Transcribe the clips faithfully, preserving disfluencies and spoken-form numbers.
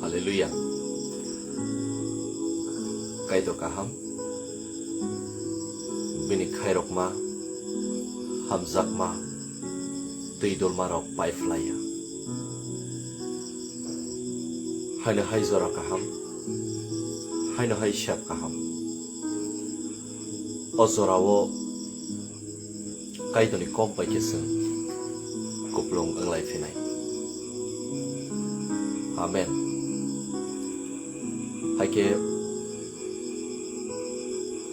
Hallelujah. Kaitor kaham, bini khairokma, hamjakma, twi dolmarok paiphlaiya. Haino hai jora kaham, haino hai sep kaham. O jorao Kaitorni kok bai khe chwng kupulung wnglai phinai. Amen. Hai khe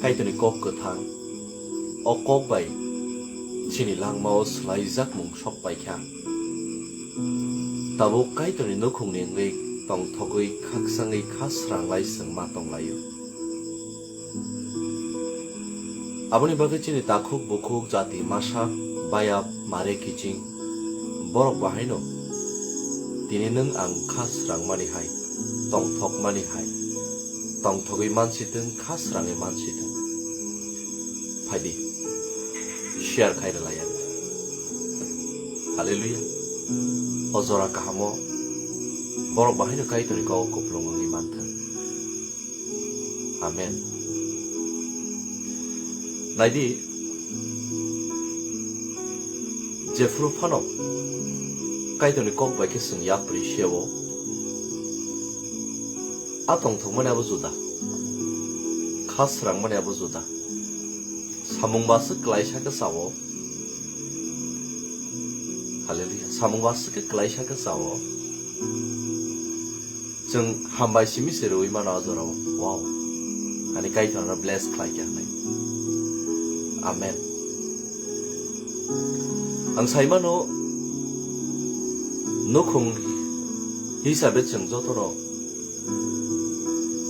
Kaitorni kok kwthang, o kok bai chini langmao swlaijakmung sok paikha. Tabuk Kaitorni nukhungni wngwi tongthogwi khakchangwi kha sranglai chwng ma tonglaio. Aboni bagwi chini takhuk bukhuk jati masa baya mare kiching borok bahaino tini nwng ang kha srangmani hai, tongthokmani hai, tongthogwi mansitwng kha srangwi mansitwng. Phaidi, share khai rwlaiya. Hallelujah. O jora kahamo borok bahaino Kaitorni kok kupulung wngwi manthwng. Amen. Naidi, jephuru phano Kaitorni kok bai khe chwng yapri seo, a tongthokmani abo juda, kha srangmani abo juda. Samung ba swk klaisa khe sao. Hallelujah. Samung ba swk klaisa khe sao. Chwng hambai simi se rwui mano a jorao. Wow. Ani Kaitorno bless khlai khe hwnwi. Amen. Ang sai mano, nukhung hisabe chwng jotono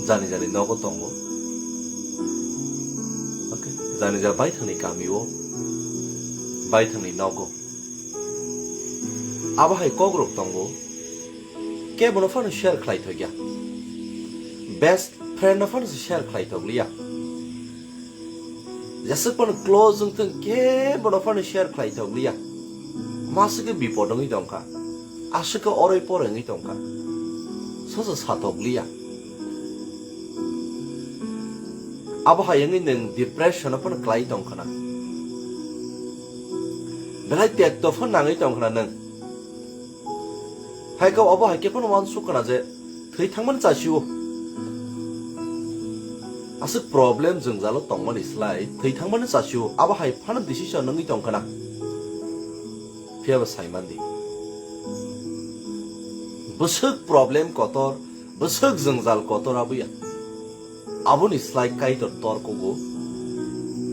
jani jani nogo tongo. Okay? Jani ja baithangni kamio, baithangni nogo. Abo hai kokrok tongo, kebono phano share khlai thokya. Best friend no phano se share khlai thokliya. Jeswk phano close wngthwng, kebono phano share khlai thokliya. Maswk khe bipod wngwi tongkha. Aswk khe oroi poroi wngwi tongkha. Sosa satokliya. Abo hai wngwi nwng depression o phano klai tongkhana. Belai tekto phano nangwi tongkhana nwng. Hai khe obo hai khe phano uansuk khana je thwi thangmani chasio. Aswk problem jwngjalo tongmani slai thwi thangmani chasio. Abo hai phano decision wngwi tongkhana. Phiyaba saimandi. Bwswk problem kotor, bwswk jwngjal kotor abuya. Aboni slai Kaitor torkugo.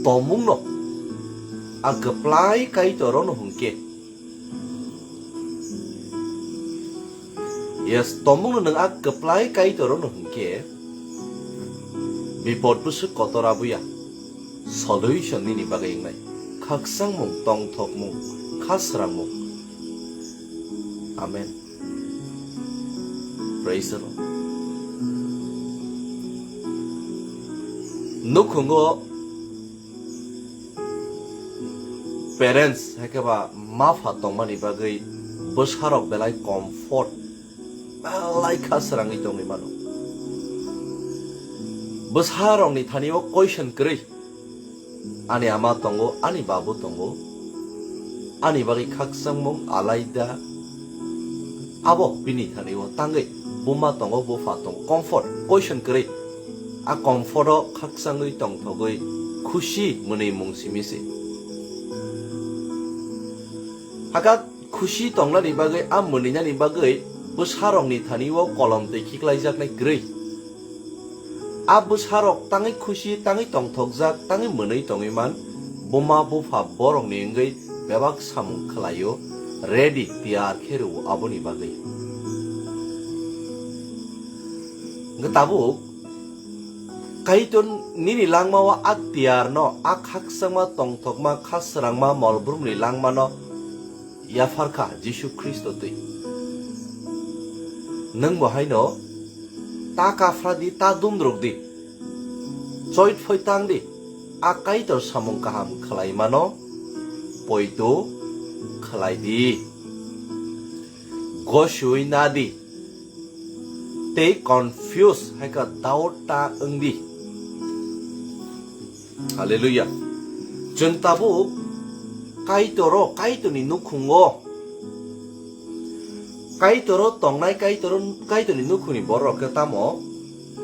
Tomungno a kwplai Kaitorono hwnkhe. Yes, tomungno nwng a kwplai Kaitorono hwnkhe. Bipod bwswk kotor abuya. Solution nini bagwi wngnai. Khakchangmung, tongthokmung, kha srangmung. Amen. Praise the Lord. Nukhungo parents, hai khe ba ma pha tongmani bagwi bwsarok belai comfort, belai kha srangwi tongwi mano. Bwsarokni thani o question kwrwi. Ani ama tongo, ani babu tongo, ani bagwi khakchangmung alaida. Abo bini thani o tangwi buma tongo, bupha tongo, comfort, question kwrwi. A comfort o khakchangwi tongthogwi khusi mwnwi mung simi se. Hakha khusi tongnani bagwi, a mwnwinani bagwi bwsarokni thani o kolom twi khiklaijaknai kwrwi. A bwsarok tangwi khusi, tangwi tongthokjak, tangwi mwnwi tongwi man, buma bupha borokni wngwi bebak samung khlaio, ready tiyar khe rwo aboni bagwi. Hwnkhe tabuk Kaitor nini langmao a tiyarno, a khakchangma, tongthokma, kha srangma, mol brumni langmano yapharkha Jisu Khristo twi. Nwng bo haino ta kaphra di, ta dumdruk di, choit phoi tang di, a Kaitor samung kaham khlai mano poito khlai di. Gosiwi na di. tei confuse hai kha doubt ta wng di. Hallelujah. Chwng tabuk Kaitoro, Kaitorni nukhungo, Kaitoro tongnai, Kaitoro, Kaitorni nukhungni borok khe tamo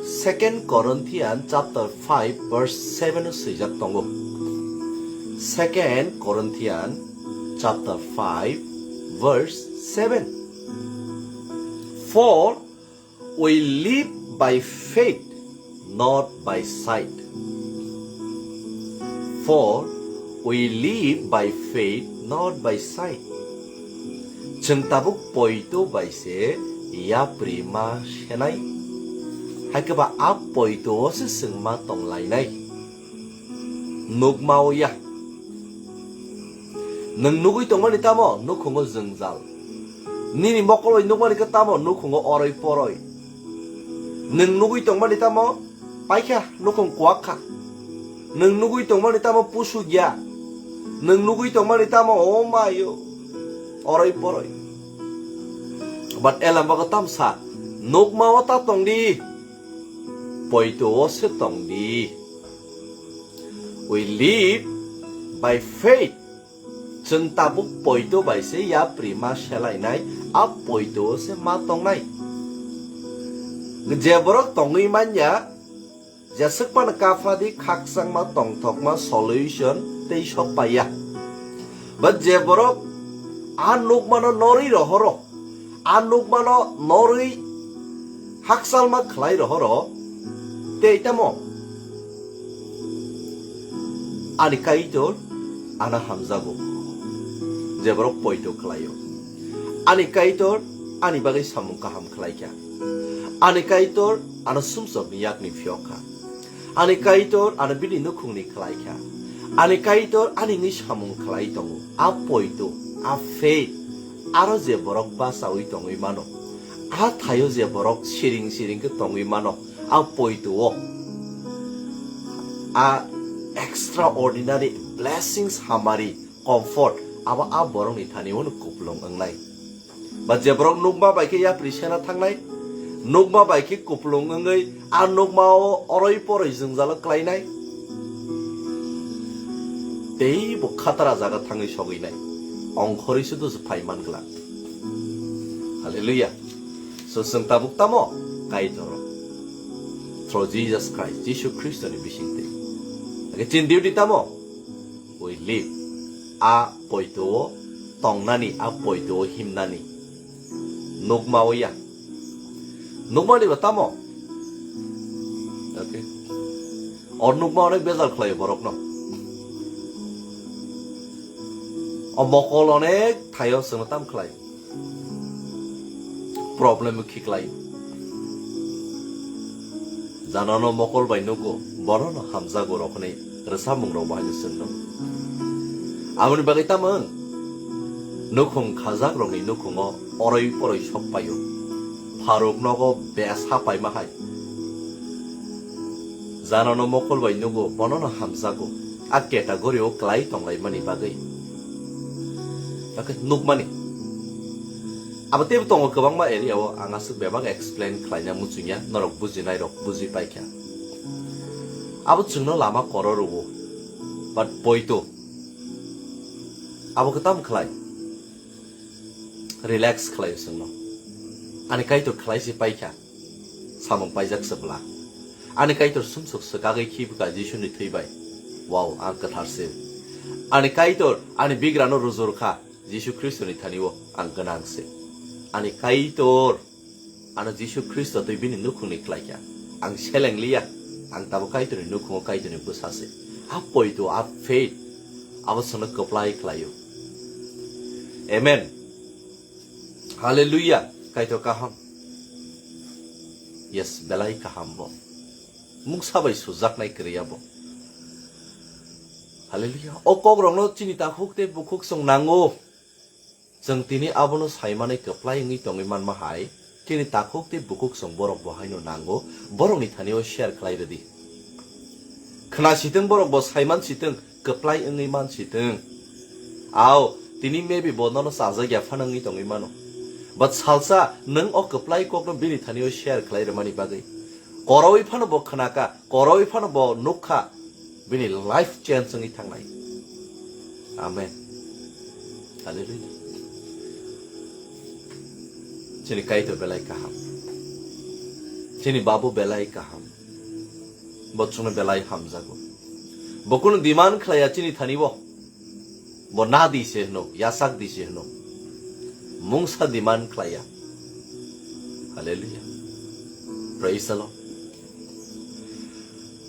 Second Corinthian chapter five verse seven o swijak tongo. Second Corinthian chapter five verse seven. For we live by faith, not by sight. For we live by faith, not by sight. Chwng tabuk poito bai se yapri ma senai. Hai khe ba a poito o se chwng ma tonglainai. Nukma o ya. Nwng nugwi tongmani tamo nukhungo jwngjal. Nini mokol bai nukmani khe tamo nukhungo oroi poroi. Nwng nugwi tongmani tamo paikha nukhung kuak kha. Nwng nugwi tongmani tamo pusuk ya. Nwng nugwi tongmani tamo o mayo oroi poroi. But elam bago tamsa nukma o ta tongdi. Poito o se tongdi. We live by faith. Chwng tabuk poito bai se yapri ma selainai, a poito o se ma tongnai. Je borok tongwi manya, jeswk phano kaphadi khakchangma, tongthokma, solution tei sok paiya. Ba je borok a nukmano norwi rohoro, a nukmano norwi hakchalma khlai rohoro, tei tamo ani Kaitor ano hamjago, je borok poito khlaio. Ani Kaitor ani bagwi samung kaham khlaikha. Ani Kaitor ano sumsokni yakni phiyokha. Ani Kaitor ano bini nukhungni khlaikha. Ani Kaitor ani wngwi samung khlai tongo. A poito, a faith, aro je borok bachaui tongwi mano, a thaio je borok siring siring khe tongwi mano, a poito o a extraordinary blessings, hamari, comfort, abo a borokni thani uano kupulung wngnai. Ba je borok nukma bai khe yapri sena thangnai, nukma bai khe kupulung wngwi a nukma o oroi poroi jwngjalo klainai, tei bo khatara jaga thangwi sogwinai, ongkhorwi se dusu phai man glak. Hallelujah. So chwng tabuk tamo Kaitor o through Jesus Christ, Jisu Khristoni bisingtwi. Age chini duty tamo? We live. A poito o tongnani, a poito o himnani. Nukma o ya. Nukmani ba tamo? Okay. O nukma onek bejal khlai borokno. O mokol onek thaio chwngno tam khlai. Problem khiklai. Janono mokol bai nugo, bonono hamjago rokni rwchapmung rok bo haino chwngno. Aboni bagwi tamo wng? Nukhung khajak rokni nukhungo oroi poroi sok paio. Pharuk nogo besa paima hai. Janono mokol bai nugo, bonono hamjago. A category o klai tonglaimani bagwi. Ake nukmani. Abo teibo tongo kwbangma area o, ang aswk bebak explain khlaina muchungya, norok bujinai rok buji paikha. Abo chwngno lama koro rwo. But poito. Abo khe tamo khlai? Relax khlaio chwngno. Ani Kaitor khlai se paikha. Samung paijak se bwla. Ani Kaitor sumsok swkagwi khibwkha Jisuni thwi bai. Wow, ang kwthar se. Ani Kaitor ani bigrano rujur kha Jisu Khristoni thani o ang gwnang se. Ani Kaitor ano Jisu Khristo twi bini nukhungni khlaikha. Ang seleng liya, ang tabuk Kaitorni nukhungo Kaitorni bwsa se. A poito, a faith, abo chwngno kwplai khlaio. Amen. Hallelujah. Kaitor kaham. Yes, belai kaham bo. Mungsa bai sujaknai kwrwi abo. Hallelujah. O kokrokno chini takhuk tei bukhuk chwng nango. Chwng tini abono saimani kwplai wngwi tongwi manma hai, chini takhuk tei bukhuk chwng borok bo haino nango, borokni thani o share khlai rwdi. Khna sitwng borok bo saiman sitwng, kwplai wngwi man sitwng. Ao, tini maybe bo nono chajak ya phano wngwi tongwi mano. But salsa nwng o kwplai kokno bini thani-o share khlai rwmani bagwi. Korowi phano bo khnakha, korowi phano bo nukkha, bini life change wngwi thangnai. Amen. Hallelujah. Chini Kaitor belai kaham. Chini Babu belai kaham. Bo chwngno belai hamjago. Bo kunu demand khlaiya chini thani bo. Bo na di se hwno, yasak di se hwno. Mungsa demand khlaiya. Hallelujah. Praise the Lord.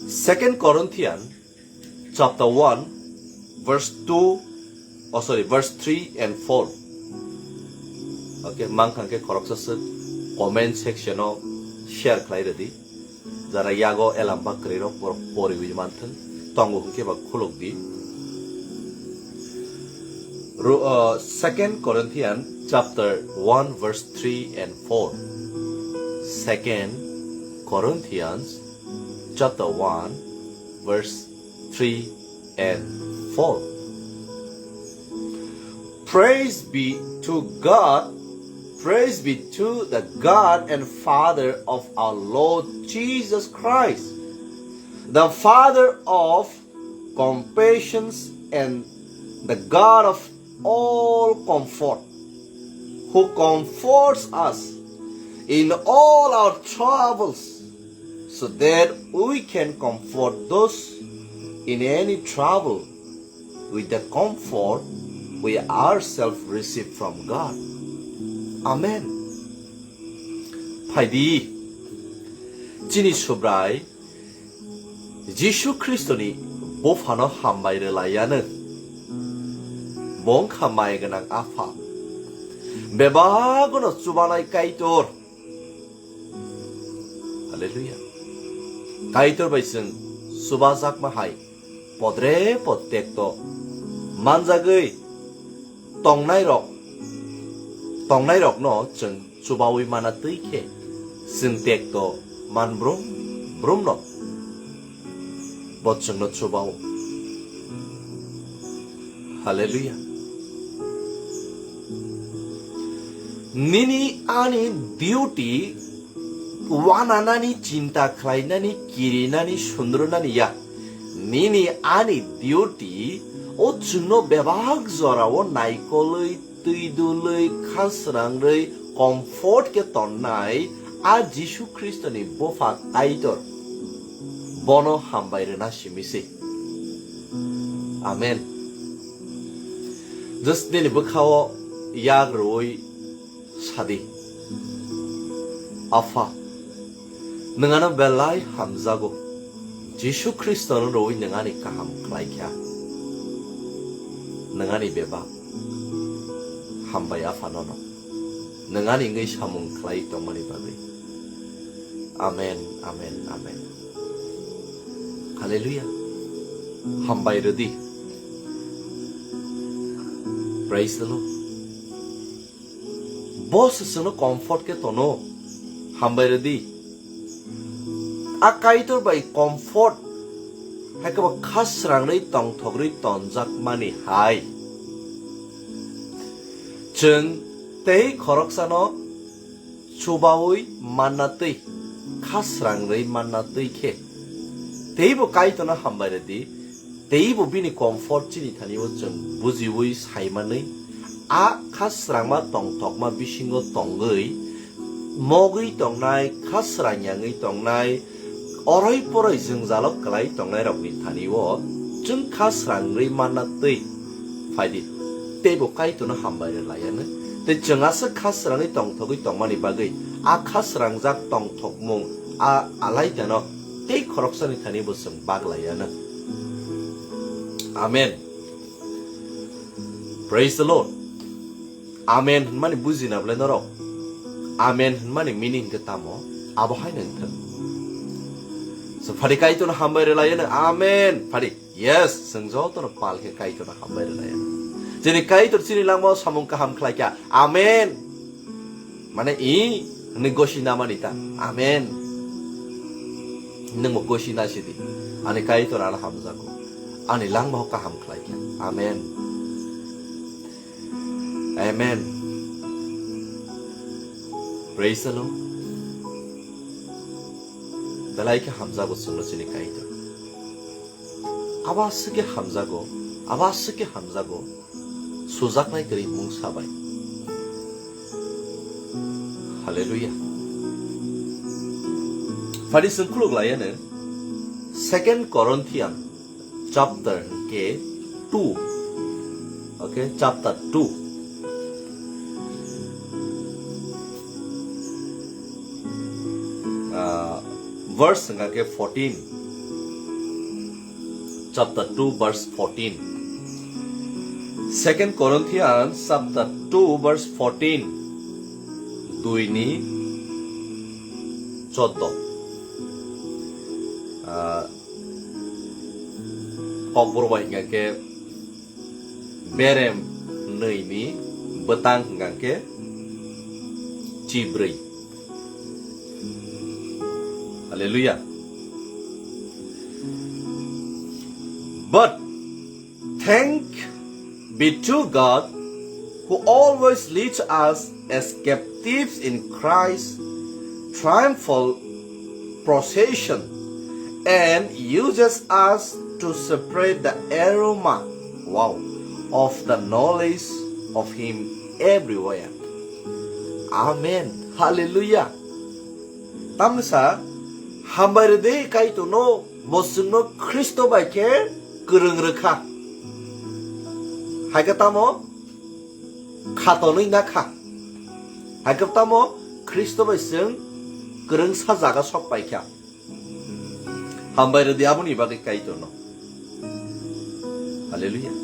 Second Corinthians chapter one, verse two, oh, sorry, verse three and four. Okay, mangkha khe khoroksa swk comment section o share khlai rwdi. Jara yago elam ba kwrwi rok borok poriwi manthwng, tongo hwnkhe ba khuluk di. Ro-, uh, Second Corinthians chapter one verse three and four. Second Corinthians chapter one verse three and four. Praise be to God, praise be to the God and Father of our Lord Jesus Christ, the Father of compassions and the God of all comfort, who comforts us in all our troubles, so that we can comfort those in any trouble with the comfort we ourselves receive from God. Amen. Phaidi, chini Subrai Jisu Khristoni buphano hambai rwlaiyanw. Bo wngkha mai gwnang Apha, bebagono chubanai Kaitor. Hallelujah. Kaitor bai chwng chubajakma hai podre pod tekto manjagwi tongnairok, tongnairokno chwng chubawi mana twi khe, chwng tekto man brum brumno bo chwngno chubao. Hallelujah. Nini ani duty wananani, chinta khlainani, kirinani, sundrunani ya. Nini ani duty o chwngno bebak jorao naikolwi, twi dulwi, kha srangrwi, comfort khe tonnai a Jisu Khristoni bupha Kaitor. Bono hambai rwna simi se. Amen. Just nini bwkhao yak rwui sadi, Apha, nwng ano belai hamjago. Jisu Khristono rwui nwng ani kaham khlai kha. Nwng ani bebak. Hambai Apha nono. Nwng ani wngwi samung khlai tongmani bagwi. Amen, amen, amen. Hallelujah. Hambai rwdi. Praise the Lord. Bo se chwngno comfort khe tono. Hambai rwdi. A Kaitor bai comfort, hai khe bo kha srangrwi tongthok rwi tonjak mani hai. Chwng tei khoroksano chubaui manna twi, kha srangrwi manna twi khe, teibo Kaitorno hambai rwdi, teibo bini comfort chini thani-o chwng bujiui saimanwi, a kha srangma tongthokma bisingo tongwi, mogwi tongnai, kha srangyangwi tongnai, oroi poroi jwngjalo kwlai tongnairokni thani-o chwng kha srangrwi manna twi phaidi, teibo Kaitorno hambai rwlaiyanw. Tei chwng aswk kha srangwi tongthogwi tongmani bagwi a kha srangjak tongthokmung a alaitano tei khoroksani thani bo chwng baglaiyanw. Amen. Praise the Lord. Amen hwnmani bujina bwle norok? Amen hwnmani meaning khe tamo? Abo hai nang thang. So, phadi Kaitorno hambai rwlaiyanw. Amen. Phadi. Yes, chwng jotono pal khe Kaitorno hambai rwlaiyanw. Chini Kaitor chini langmao samung kaham khlai kha. Amen. Mane i hwnwi gosi namani ta. Amen. Nwngbo gosi nasidi. Ani Kaitor ano hamjago. Ani langmao kaham khlai kha. Amen. Amen. Praise the Lord. Belai khe hamjago chwngno chini Kaitor. Abo aswk khe hamjago, abo aswk khe hamjago, sujaknai kwrwi mungsa bai. Hallelujah. Phani chwng khuluk laiya no Second Corinthian chapter hwnkhe two. Okay, chapter two. Ah, verse hwnkhe fourteen. Chapter two, verse fourteen. Second Corinthians chapter two, verse fourteen. Dui ni choddo. Ah, Kokborok bai hwnkha khe berem nwi ni bwtang hwnkha khe chibrwi. Hallelujah. But thank be to God who always leads us as captives in Christ's triumphal procession and uses us to spread the aroma, wow, of the knowledge of Him everywhere. Amen. Hallelujah. Tamsa hambai rwdi Kaitorno, bo chwngno Khristo bai khe kwrwng rwkha. Hai khe tamo khatonwi nakha. Hai khe tamo Khristo bai chwng kwrwngsa jaga sok paikha. Hambai rwdi aboni bagwi Kaitorno. Hallelujah.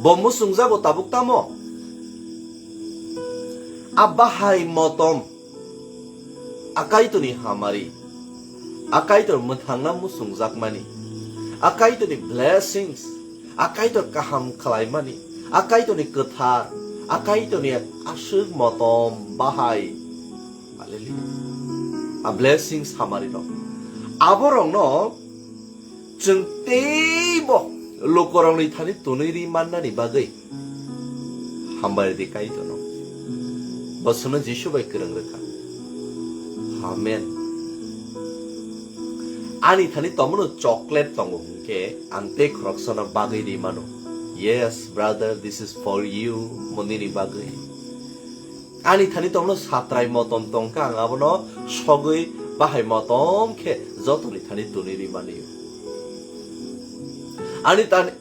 Bo muchungjago tabuk tamo? A bahai motom. A Kaitorni hamari, a Kaitor mwthangna muchungjakmani, a Kaitorni blessings, a Kaitor kaham khlaimani, a Kaitorni kwthar, a Kaitorni aswk motom bahai. Hallelujah. A blessings hamari rok. Abo rokno chwng teibo lukurokni thani tonwi ri mannani bagwi hambai rwdi Kaitorno. Bo chwngno Jisu bai kwrwng rwkha. Amen. Ani thani tomono chocolate tongo hwnkhe ang tei khoroksano bagwi ri mano. Yes, brother, this is for you, mo nini bagwi. Ani thani tongno satrai motom tongkha, ang abono sogwi bahai motom khe jotoni thani tonwi ri mani. Ani thani,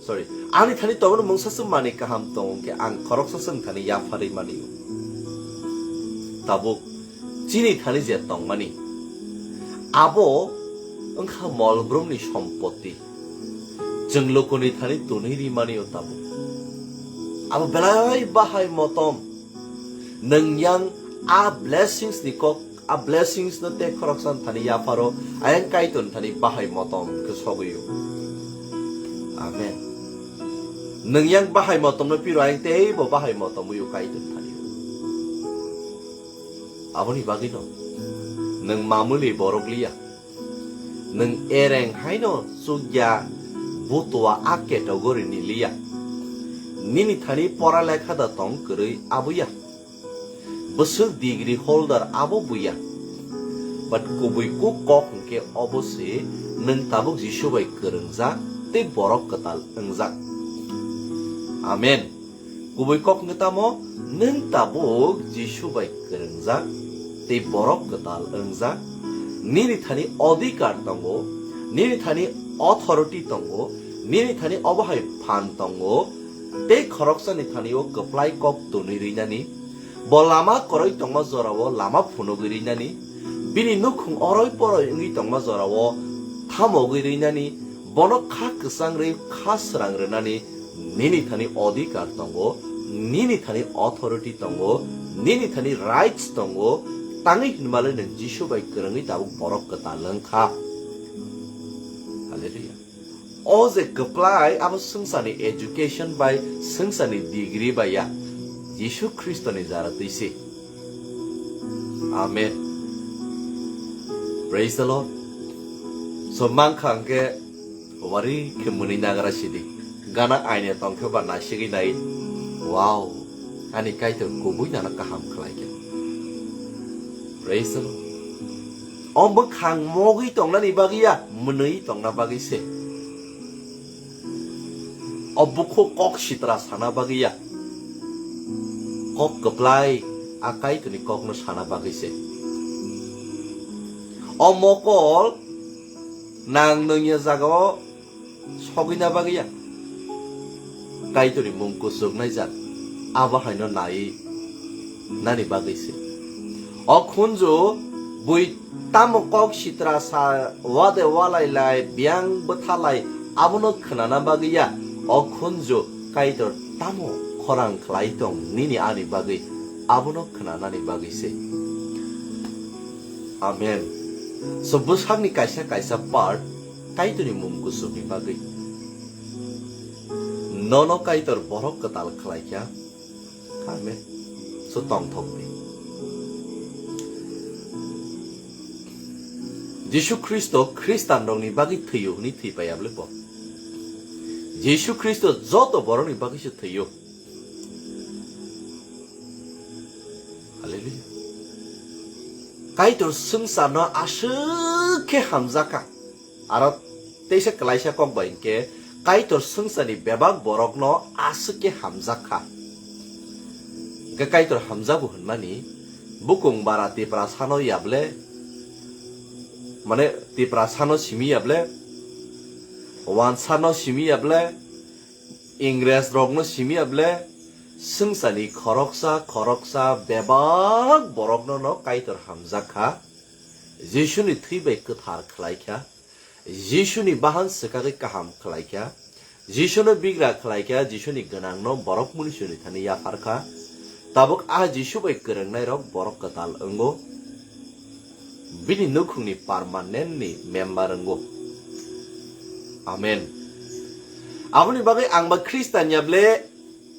sorry, ani thani tongno mungsa se manwi kaham tong khe ang khoroksa se thani yapharwi mani. Tabuk chini thani je tongmani, abo wngkha molbrumni sompoti. Chwng lukurokni thani tonwi ri mani o tabuk. Abo belai bahai motom. Nwng yang a blessings ni kok, a blessings no tei khoroksa thani yapharo, ayang Kaitor thani bahai motom khe sogwi o. Amen. Nwng yang bahai motom no piro, ayang tei bo bahai motom wi o Kaitor thani. Aboni bagwi no nwng mamuli borok liya. Nwng ereng haino chukya butua a category ni liya. Nini thani pora lekha da tong kwrwi abo ya. Bwswk degree holder abo buya. But kubui kuk kok hwnkhe obo se nwng tabuk Jisu bai kwrwngjak tei borok kwtal wngjak. Amen. Kubui kok wngkha tamo, nwng tabuk Jisu bai kwrwngjak tei borok kwtal wngjak. Nini thani odhikar tongo, nini thani authority tongo, nini thani obo hai phan tongo, tei khoroksani thani o kwplai kok tonwi rwinani, bo lama kwrwi tongma jorao lama phunugwi rwinani, bini nukhung oroi poroi wngwi tongma jorao thamogwi rwinani, bono kha kwchang rwi kha srang rwnani, nini thani odhikar tongo, nini thani authority tongo, nini thani rights tongo, tangwi hinmale nwng Jisu bai kwrwngwi tabuk borok kwtal wngkha. Hallelujah. O je kwplai abo swngcharni education bai swngcharni degree bai ya, Jisu Khristoni jara twi se. Amen. Praise the Lord. So mankha hwnkhe wari khe mwnwi nagra sidi. Gana aine tongkhe ba naisigwi nai. Wow. Ani Kaitor kubui nano kaham khlaikha. Praise the Lord. O bwkhang mogwi tongnani bagwi ya, mwnwi tongna bagwi se. O bukhuk kok sitra sana bagwi ya. Kok kwplai a Kaitorni kokno sana bagwi se. O mokol nang nwngya jagao sogwina bagwi ya. Kaitorni mung kuchuk naijak, abo haino nai nani bagwi se. O khunju bui tamo kok sitra sa wade walai lai, biyang bwthalai, abono khwnana bagwi ya. O khunju Kaitor tamo khorang khlai tong nini ani bagwi, abono khwnanani bagwi se. Amen. So, bwsakni kaisa kaisa part Kaitorni mung kuchukni bagwi. Nono Kaitor borok kwtal khlai kha. Amen. So, tongthok di. Jisu Khristo Khristanrokni bagwi thwiyo hwnwi thwi paiya bwle bo. Jisu Khristo joto borokni bagwi se thwiyo. Hallelujah. Kaitor swngcharno aswk khe hamjakha. Aro teisa kwlaisa kok bai hinkhe Kaitor swngcharni bebak borokno aswk khe hamjakha. Hinkhe Kaitor hamjago hwnmani bukung bara Tiprasano yable, mane Tiprasano simi yable, wansano simi yable, Ingres rokno simi yable, swngcharni khoroksa khoroksa bebak borokno no Kaitor hamjakha. Jisuni thwi bai kwthar khlai kha, Jisuni bahan swkagwi kaham khlai kha, Jisuno bigra khlai kha, Jisuni gwnangno borok munisuni thani yaphar kha. Tabuk a Jisu bai kwrwngnairok borok kwtal wngo, bini nukhungni permanentni member wngo. Amen. Aboni bagwi ang ba Khristian ya ble,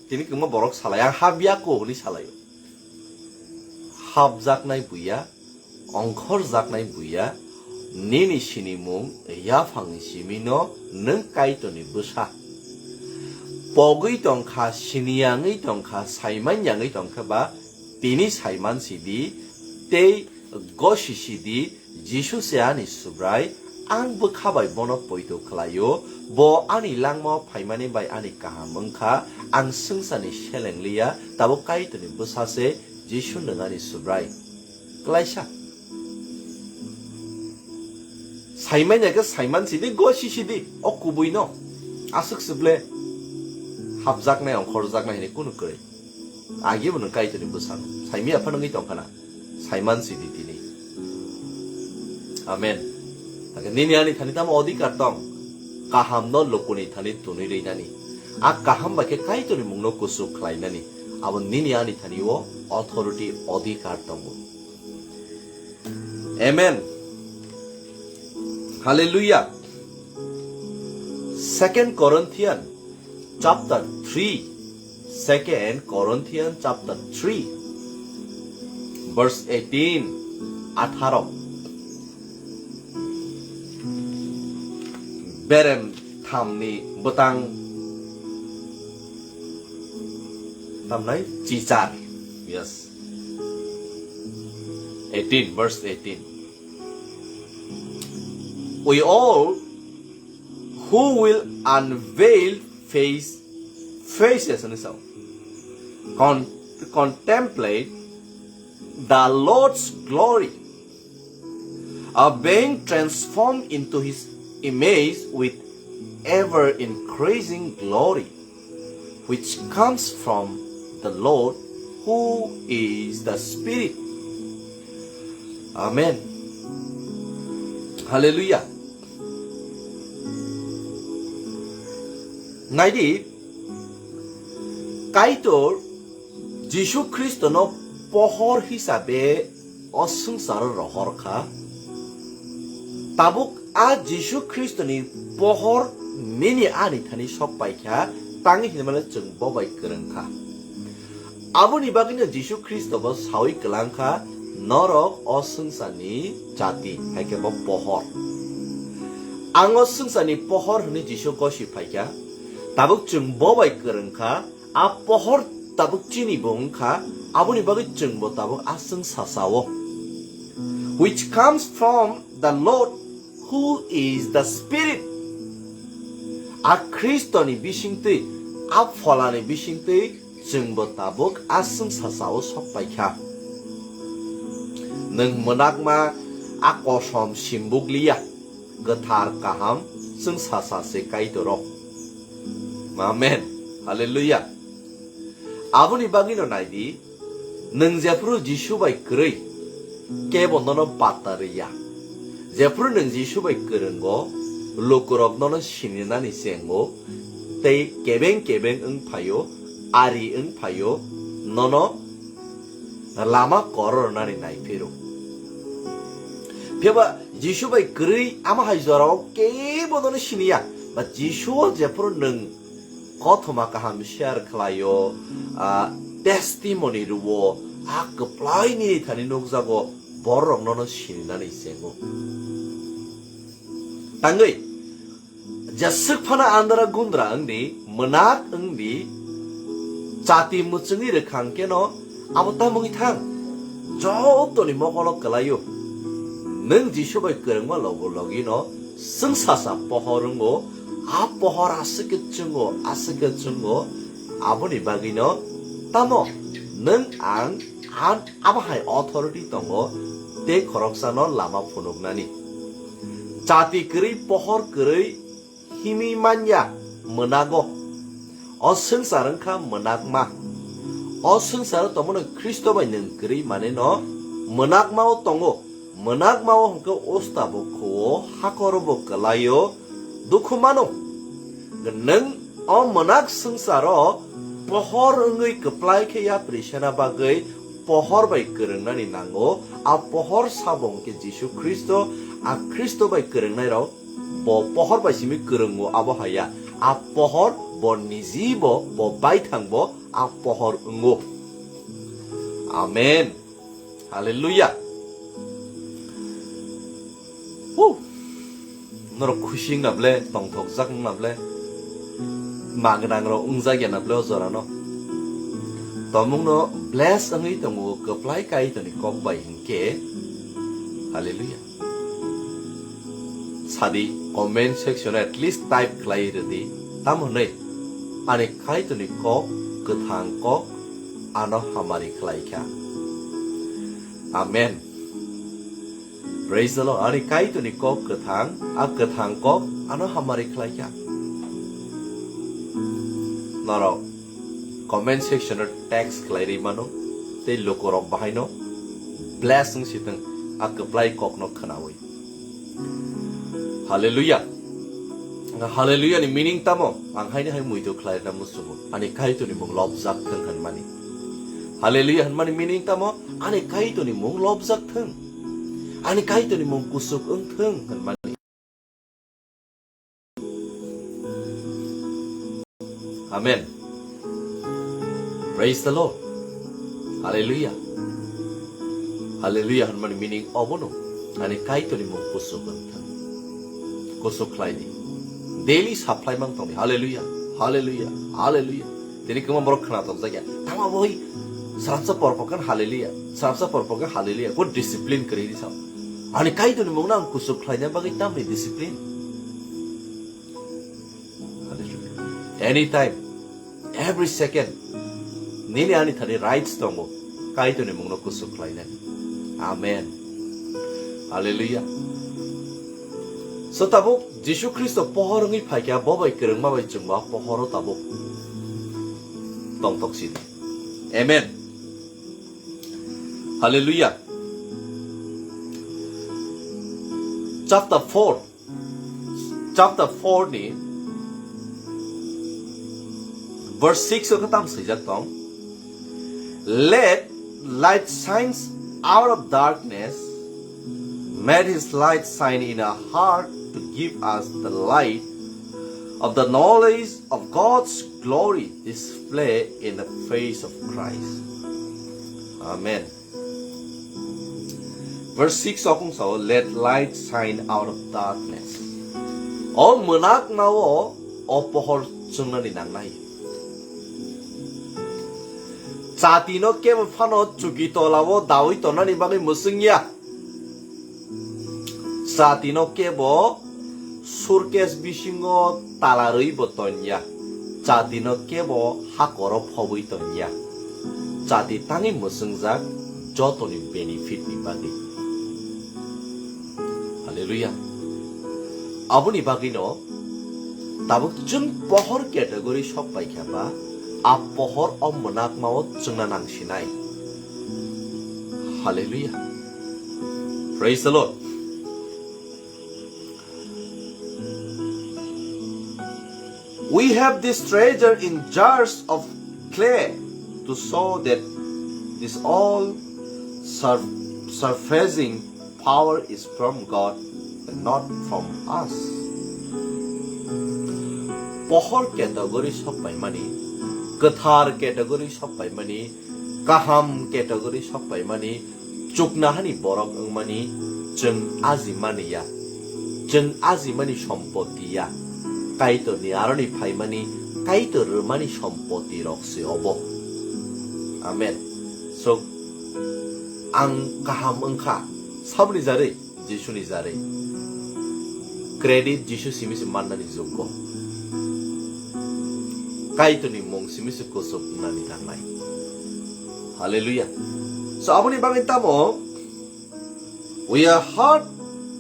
tini kwbangma borok salai, ang hap ya ko hwnwi salaio. Hapjaknai buya, ongkhorjaknai buya, nini sinimung yaphangni simino nwng Kaitorni bwsa. Pogwi tongkha, siniyangwi tongkha, saimanyangwi tongkha ba, tini saiman sidi, tei gosi sidi, Jisu se ani Subrai, ang bwkha bai bono poito khlaio, bo ani langmao phaimani bai ani kaham wngkha, ang swngcharni seleng liya, tabuk Kaitorni bwsa se Jisu nwng ani Subrai. Klaisa. Saimanya khe saiman sidi, gosi sidi, o kubuino. Aswk se ble hapjaknai, ongkhorjaknai hinwi kunu kwrwi. Agi bo nwng Kaitorni bwsano. Saimanya phano wngwi tongkha na. Saiman sidi tini. Amen. Hakhe nini ani thani tamo odhikar tong? Kahamno lukuni thani tunwi rwinani. A kaham bai khe Kaitorni mungno kuchuk khlainani. Abo nini ani thani o authority, odhikar tongo. Amen. Hallelujah. Second Corinthian chapter three, Second Corinthian chapter three, verse eighteen, atharo. Berem thamni bwtang tamnai chichar. Yes. Eighteen, verse eighteen. We all who will unveil face, faces, ano sao, con-, contemplate the Lord's glory, are being transformed into his image with ever increasing glory, which comes from the Lord, who is the Spirit. Amen. Hallelujah. Naidi, Kaitor Jisu Khristono pohor hisabe o swngcharo rohor kha. Tabuk a Jisu Khristoni pohor nini ani thani sok pai kha, tangwi hinmale chwng bo bai kwrwng kha. Aboni bagwino Jisu Khristo bo sawi kwlang kha, norok o swngcharni jati, hai khe bo pohor. Ang o swngcharni pohor hwnwi Jisu gosi phai kha, tabuk chwng bo bai kwrwng kha, a pohor tabuk chini bo wng kha, aboni bagwi chwng bo tabuk a swngsa sao. which comes from the Lord, who is the Spirit. A Khristoni bisingtwi, a Pholani bisingtwi chwngbo tabuk a chwngsasao sok paikha. Nwng mwnakma a kosom simbukliya, kwthar kaham chwngsasa se Kaitorrok. Amen. Hallelujah. Aboni bagwino naidi, nwng jephuru Jisu bai kwrwi, kebo nono patta rwya. Jephuru nwng Jisu bai kwrwngo, lukurok nono sininani chengo, tei kebeng kebeng wng phaio, ari wng phaio, nono lama korornani naiphiro. Phiya ba Jisu bai kwrwi ama hai jorao kebo nono siniya, ba Jisu jephuru nwng kothoma kaham share khlaio, ah, testimony rwo, a kwplai nini thani nukjago, bororok nono sininani chengo. Tangwi, jeswk phano andra gundra wngdi, mwnak wngdi, chati mwchwngwi rwkhang keno, abo tamo wngwi thang, jotoni mokolo kwlaio. Nwng Jisu bai kwrwngma logo logino, chwngsasa pohor wngo, a pohor aswk khe chwngo, aswk khe chwngo, aboni bagwino tamo nwng ang, ang abo hai authority tongo, tei khoroksano lama phunuknani. Chati kwrwi, pohor kwrwi, himwi manya mwnago. O swngchar wngkha mwnakma. O swngcharo tongmani Khristo bai nwng kwrwi manino mwnakmao tongo. Mwnakmao hwnkhe usta bo khuo, hakoro bo kwlaio, dukhu mano. Nwng o mwnak swngcharo pohor wngwi kwplai khe yapri sena bagwi pohor bai kwrwngnani nango. A pohor sabo hwnkhe Jisu Khristo, a Khristo bai kwrwngnairok. Bo pohor bai simi kwrwngo abo haya. A pohor bo niji bo, bo baithang bo, a pohor wngo. Amen. Hallelujah. Woo. Norok khusi wngna ble, tongthokjak wngna ble, magnang rok wngjak ya na ble o jora no. Tomung no bless wngwi tongo kwplai Kaitorni kok bai hinkhe. Hallelujah. Sadi comment section at least type khlai rwdi. Tamo hwnwi ani Kaitorni kok, kwthang kok ano hamari khlai kha. Amen. Praise the Lord. Ani Kaitorni kok kwthang, a kwthang kok ano hamari khlai kha. Norok comment section o text khlai rwi mano, tei lukurok bahaino bless wng si thwng, a kwplai kokno khwnawi. Hallelujah. Hallelujah ni meaning tamo? Ang haino hai muitu khlai rwna musugo. Ani Kaitorni mung lobjak thwng hwnmani. Hallelujah hwnmani meaning tamo? Ani Kaitorni mung lobjak thwng. Ani Kaitorni mung kusuk wng thwng hwnmani. Amen. Praise the Lord. Hallelujah. Hallelujah hwnmani meaning obono. Ani Kaitorni mung kusuk wng thwng. Kusuk khlai di. Daily supply mang tongdi. Hallelujah. Hallelujah. Hallelujah. Tini kwma borok khna tong jakya. Tama boi. Saramsa porpor kan hallelujah. Saramsa porpor kan hallelujah. Ko discipline kwrwi di sao. Ani Kaitorni mungno ang kusuk khlaina bagwi tamni discipline. Hallelujah. Anytime, every second, nini ani thani rights tongo, Kaitorni mungno kusuk khlainani. Amen. Hallelujah. So tabuk Jisu Khristo pohor wngwi phaikha, bo bai kwrwngma bai chwngba pohoro tabuk tongtok sidi. Amen. Hallelujah. Chapter four. Chapter four ni verse six o khe tam swijak tong, "Let light shines out of darkness. May his light shine in our heart to give us the light of the knowledge of God's glory display in the face of Christ." Amen. Verse six o kung sao, "Let light shine out of darkness." O mwnakmao o pohor chwngnani nangnai. Chati no kebo phano chuki tola o dawi tonani bagwi mwswngya. Jatino kebo surkes bisingo tala rwibo tonya, jatino kebo hakoro phobwi tonya, jati tangwi mwchwngjak jotoni benefit ni bagwi. Hallelujah. Aboni bagwino tabuk chwng pohor category sok paikha ba, a pohor o mwnakmao chwngna nangsinai. Hallelujah. Praise the Lord. We have this treasure in jars of clay to show that this all sur- surpassing power is from God and not from us. Pohor category sok paimani, kwthar category sok paimani, kaham category sok paimani, chuknahani borok wngmani chwng ajimani ya, chwng ajimani sompoti ya, Kaitorni aroni phaimani, Kaitor rwmani sompoti rok se obo. Amen. So, ang kaham wngkha, saboni jarwi, Jisuni jarwi. Credit Jisu simi se mannani joggo. Kaitorni mung simi se kuchuk wngnani nangnai. Hallelujah. So, aboni bagwi tamo, we are hard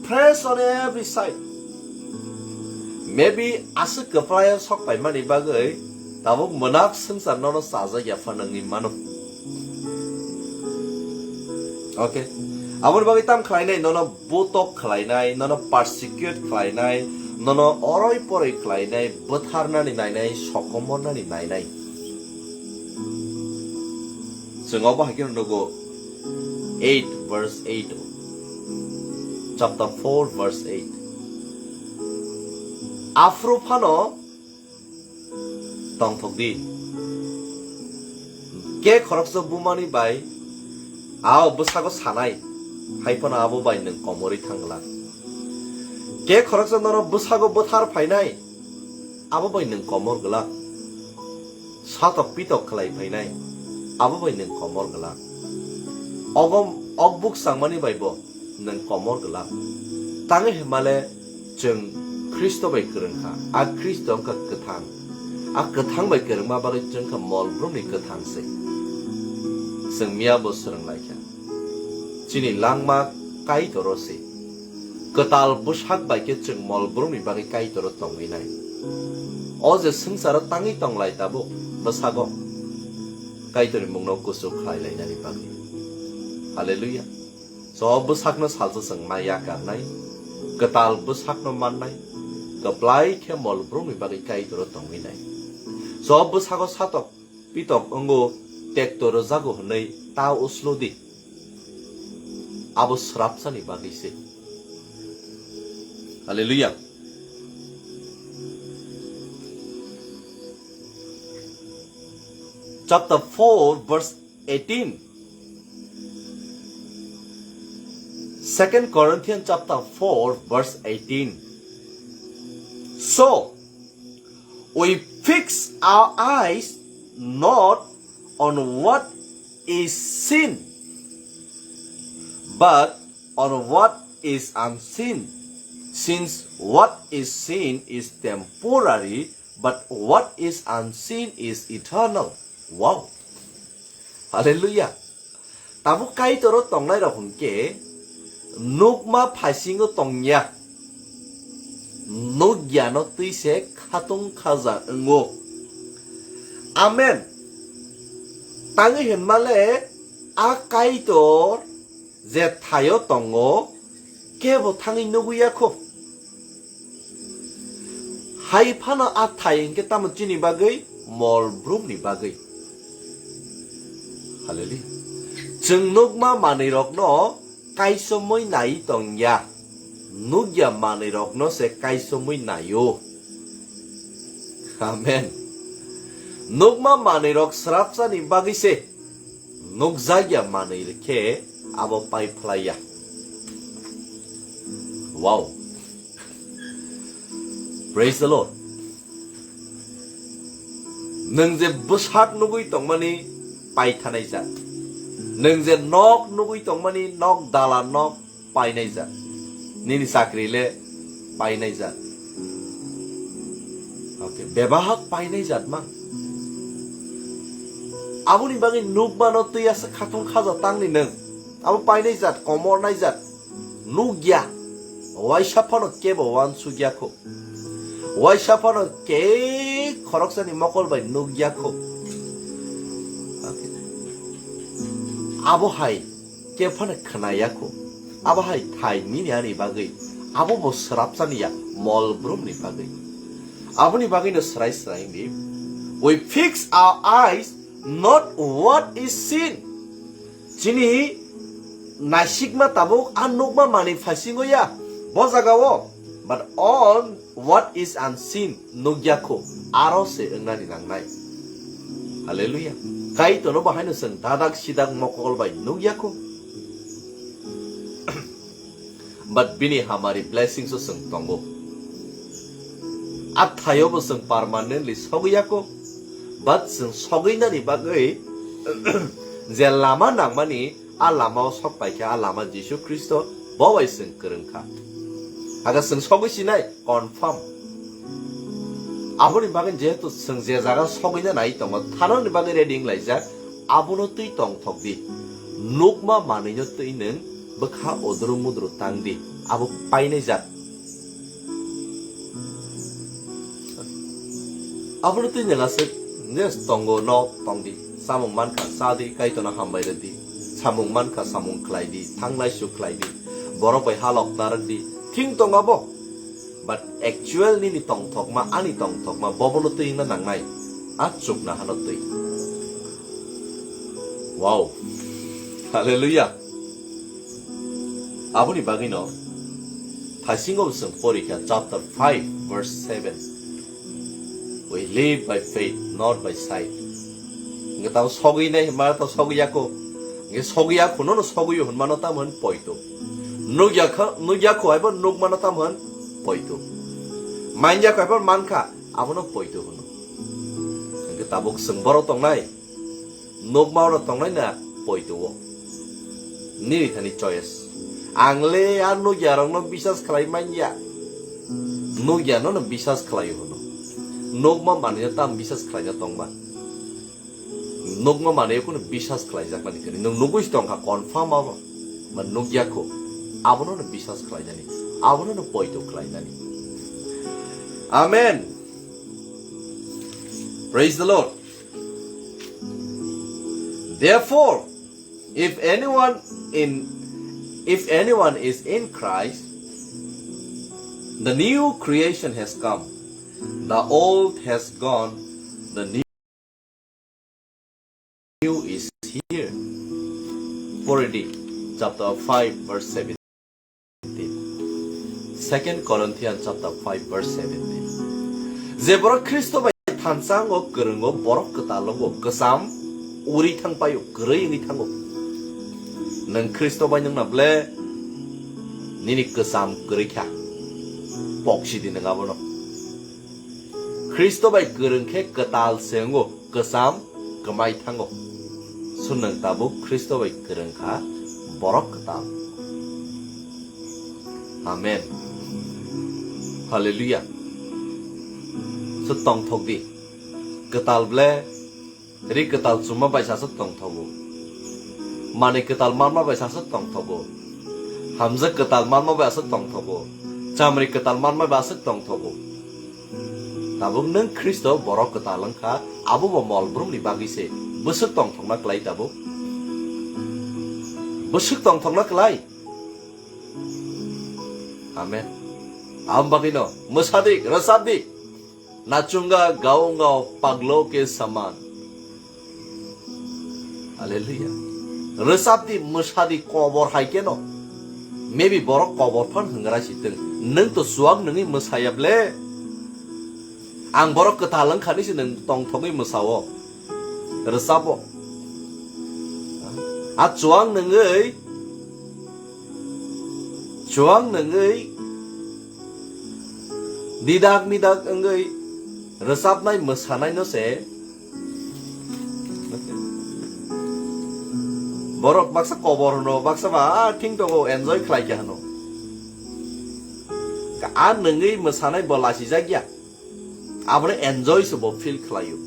pressed on every side. Maybe aswk kwplaio sok paimani bagwi tabuk mwnak swngchar nono chajak ya phano wngwi mano. Okay. Aboni bagwi tam khlainai, nono butok khlainai, nono persecute khlainai, nono oroi poroi khlainai, bwtharnani nainai, sokomornani nainai. Chwng obo hai kheno nugo eight verse eight o. Chapter four verse eight. Aphuru phano tongthok di. Ke khoroksa bumani bai ao bwsago sanai, hai phano abo bai nwng komorwi thang glak. Ke khoroksa nono bwsago bwthar phainai, abo bai nwng komor glak. Satok pitok khlai phainai, abo bai nwng komor glak. Ogom okbuk changmani bai bo nwng komor glak. Tangwi hwnmale chwng Khristo bai kwrwngkha, a Khristo wngkha kwthang. A kwthang bai kwrwngma bagwi chwng kha mol brumni kwthang se. Chwng miya bo swrwng laikha. Chini langma Kaitoro se. Kwtal bwsak bai khe chwng mol brumni bagwi Kaitoro tongwi nai. O je swngcharo tangwi tonglai tabuk bwsago Kaitorni mungno kuchuk khlai lainani bagwi. Hallelujah. So, bwsakno salsa chwng ma yakarnai, kwtal bwsakno mannai, kwplai khe mol brumni bagwi Kaitoro tongwi nai. So, bwsago satok pitok wngo, tekto rwjago hwnwi ta uslu di. Abo srapsani bagwi se. Hallelujah. Chapter four, verse eighteen. Second Corinthians chapter four, verse eighteen. So, we fix our eyes not on what is seen, but on what is unseen. Since what is seen is temporary, but what is unseen is eternal. Wow. Hallelujah. Tabuk Kaitoro tongnai rok hwnkhe nukma phaisingo tongya, nukya no twi se khatung khaja wngo. Amen. Tangwi hwnmale a Kaitor je thaio tongo, kebo thangwi nugwi ya kho. Hai phano a thai hwnkhe tamo chini bagwi? Mol brumni bagwi. Hallelujah. Chwng nukma manwi rokno kaisomwi nai tongya. Nukya manwi rokno se kaisomwi naio. Amen. Nukma manwi rok srapsani bagwi se. Nukjakya manwi khe abo pai phlaiya. Wow. Praise the Lord. Nwng je bwsak nugwi tongmani paithanai jak. Nwng je nok nugwi tongmani nok dala nok painai jak. nini chakri le painai jat. Okay, bebahak painai jat mang. Aboni bagwi nukmano twi aswk khatung khaja tangni nwng. Abo painai jat, komornai jat. Nukya. Waisa phano kebo wansukya kho. Waisa phano kei khoroksani mokol bai nukya kho. Okay. Abo hai kebo phano khwnaya kho. Abo hai thai nini ani bagwi. Abo bo swrapsani ya mol brumni bagwi. Aboni bagwino swrai swrai di. We fix our eyes not what is seen. Chini naisikma tabuk a nukma manwi phaisingo ya bo jagao, but on what is unseen, nukya kho, aro se wngnani nangnai. Hallelujah. Kaitorno bahaino chwng dadak sidak mokol bai nukya kho. But bini hamari blessings o chwng tongo. A thaio bo chwng permanently sogwi ya kho. But chwng sogwinani bagwi je lama nangmani, a lama o sok paikha, a lama Jisu Khristo, bo bai chwng kwrwng kha. Aga chwng sogwi sinai, confirm. Aboni bagwi jehetu chwng je jaga sogwina nai tongo, thanani bagwi ready wnglaijak, abono twi tongthok di. Nukma manwino twi nwng bwkha odru mudru tang di, abo painai jat. Abono twi nwng aswk, je tongo no tong di, samung mankha cha di, Kaitorno hambai rw di, samung mankha samung khlai di, thanglai su khlai di, borok bai halok narwk di, thing tong abo. But actual nini tongthokma, ani tongthokma, bobono twi wngna nangnai. A chukna hano twi. Wow. Hallelujah. Aboni bagwino thaisingo chwng porikha chapter five verse seven. We live by faith, not by sight. Hwnkhe tamo sogwi nai hwnma to sogwi ya kho. Hwnkhe sogwi ya kho no sogwi hwnmano tamo hwn poito. Nukya kho, nukya kho haibo nukmano tamo hwn poito. Manya kho haibo mankha, abono poito hwno. Hwnkhe tabuk chwng borok tongnai. Nukma oro tongnai na poito o. Nini thani choice. Ang le a nukya rokno bisas khlai manya. Nukya no no bisas khlai hwno. Nukma manwi tam bisas khlai na tongma. Nukma manwi kuno bisas khlai jak mani kani. Nung nugwi tong kha confirm abo. Ma nukya kho. Abono no bisas khlai nani. Abono no poito khlai nani. Amen. Praise the Lord. Therefore, if anyone in, if anyone is in Christ, the new creation has come. The old has gone, the new is here. Pore di, chapter five, verse seven. Second Corinthians chapter five verse seventeen. Je borok Khristo bai thansa wngo, kwrwngo, borok kwtal wngo, kwcham uri thang paio, kwrwi wngwi thango. Nwng Khristo bai nwngna ble nini kwcham kwrwi kha. Pok sidi nwng abono. Khristo bai kwrwng khe kwtal se wngo. Kwcham kwmai thango. Sunang tabuk Khristo bai kwrwng kha borok kwtal. Amen. Hallelujah. So tongthok di. Kwtal ble ri kwtal chuma bai saswk tongthogo. Manwi kwtal manma bai saswk tongthogo. Hamjwk kwtal manma bai aswk tongthogo. Chamri kwtal manma bai aswk tongthogo. Tabuk nwng Khristo borok kwtal wngkha, abo bo mol brumni bagwi se bwswk tongthokna klai tabuk? Bwswk tongthokna klai? Amen. Am bagwino mwsa di, rwchap di. Nachunga gaonga paglo ke saman. Hallelujah. Rwchap di, mwsa di, kobor hai keno. Maybe borok kobor phan hwngra si tong. Nwng to chuak nungwi mwsaya ble. Ang borok kwtal wngkha ni se nwng tongthogwi mwsao. Rwchabo. A chuak nungwi, chuak nungwi, didak midak wngwi rwchapnai mwsanaino se. Borok baksa kobor hwno, baksa ba, ah, thing tongo, enjoy khlai khe hwno. A nwngwi mwsanai bo lachijak ya. Abono enjoy se bo feel khlaio.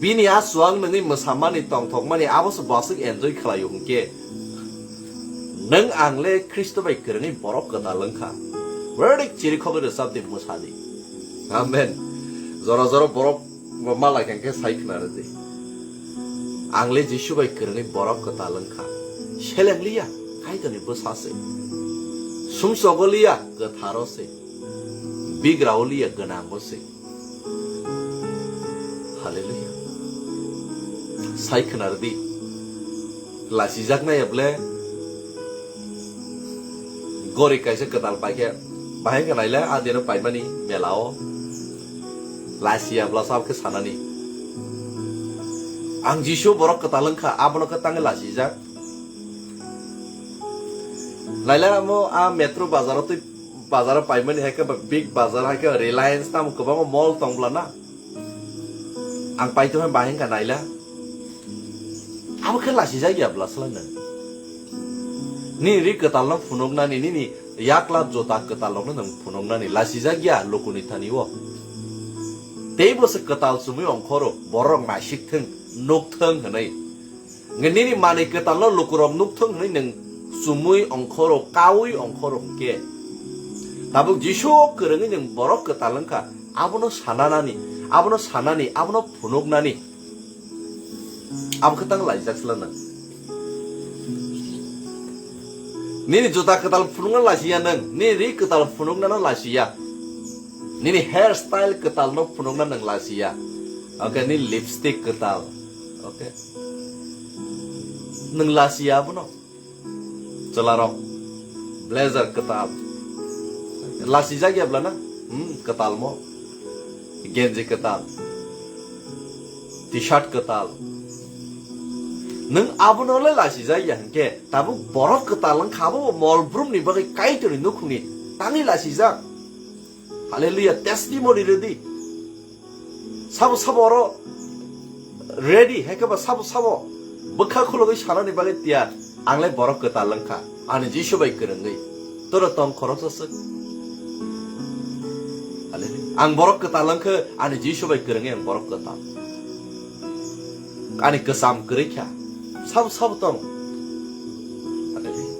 Bini a chuwak nwngwi mwsamani tongthokmani abo se bo aswk enjoy khlaio hwnkhe. Nwng ang le Khristo bai kwrwngwi borok kwtal wngkha. Werik chirikhogwi rwchapdi mwsadi. Amen. Jora jora borok bo malai kha hwnkhe sai khna rwdi. Ang le Jisu bai kwrwngwi borok kwtal wngkha. Seleng liya, Kaitorni bwsa se. Sumsogo liya, kwtharo se. Bigrao liya, gwnango se. Hallelujah. Sai khna rwdi. Lasijaknai ya bole. Gori kaisa kwtal paikhe, bahai khe naile a dino paimani melao. Lasiya bwla sab khe sanani. Ang Jisu borok kwtal wngkha, abono khe tangwi lasijak. Naile amo a metro bazaro twi bazaro paimani hai khe ba big bazar hai khe Reliance tamo kwbangma mall tong bwla na. Ang paito hai bahai wngkha naila. Abo khe lasijak ya bwla swlai nang. Nini ri kwtalno phunuknani, nini yakla jota kwtalrokno nwng phunuknani lasijak ya lukuni thani o. Teibo se kwtal chumui ongkhoro, borok naisik thung, nuk thung hwnwi. Nge nini manwi kwtalno lukurok nuk thung hwnwi nwng chumui ongkhoro, kaui ongkhoro hwnkhe. Tabuk Jisu kwrwngwi nwng borok kwtal wngkha, abono sananani, abono sanani, abono phunuknani. Abo khe tang laijak sla nang. Nini juta kwtal phunukna lasiya nang, nini ri kwtal phunukna no lasiya. Nini hair style kwtal no phunukna nang lasiya. Okay, nini lipstick kwtal. Okay. Nang lasiya abono. Chwlarok blazer kwtal. Lasijak ya bwla na? Hmm, kwtal mo. Genji kwtal. T-shirt kwtal. Nwng abono le lasijak ya hwnkhe, tabuk borok kwtal wngkha, abo bo mol brumni bagwi Kaitorni nukhungni tangwi lasijak. Hallelujah, testimony rwdi. Sabo sabo oro ready, hai khe ba sabo sabo bwkha khulogwi sanani bagwi tiyar. Ang le borok kwtal wngkha, ani Jisu bai kwrwngwi. Toro tong khoroksa swk. Hallelujah. Ang borok kwtal wngkha, ani Jisu bai kwrwngwi ang borok kwtal. Ani kwcham kwrwi kha. Sabo sabo tong. Hallelujah.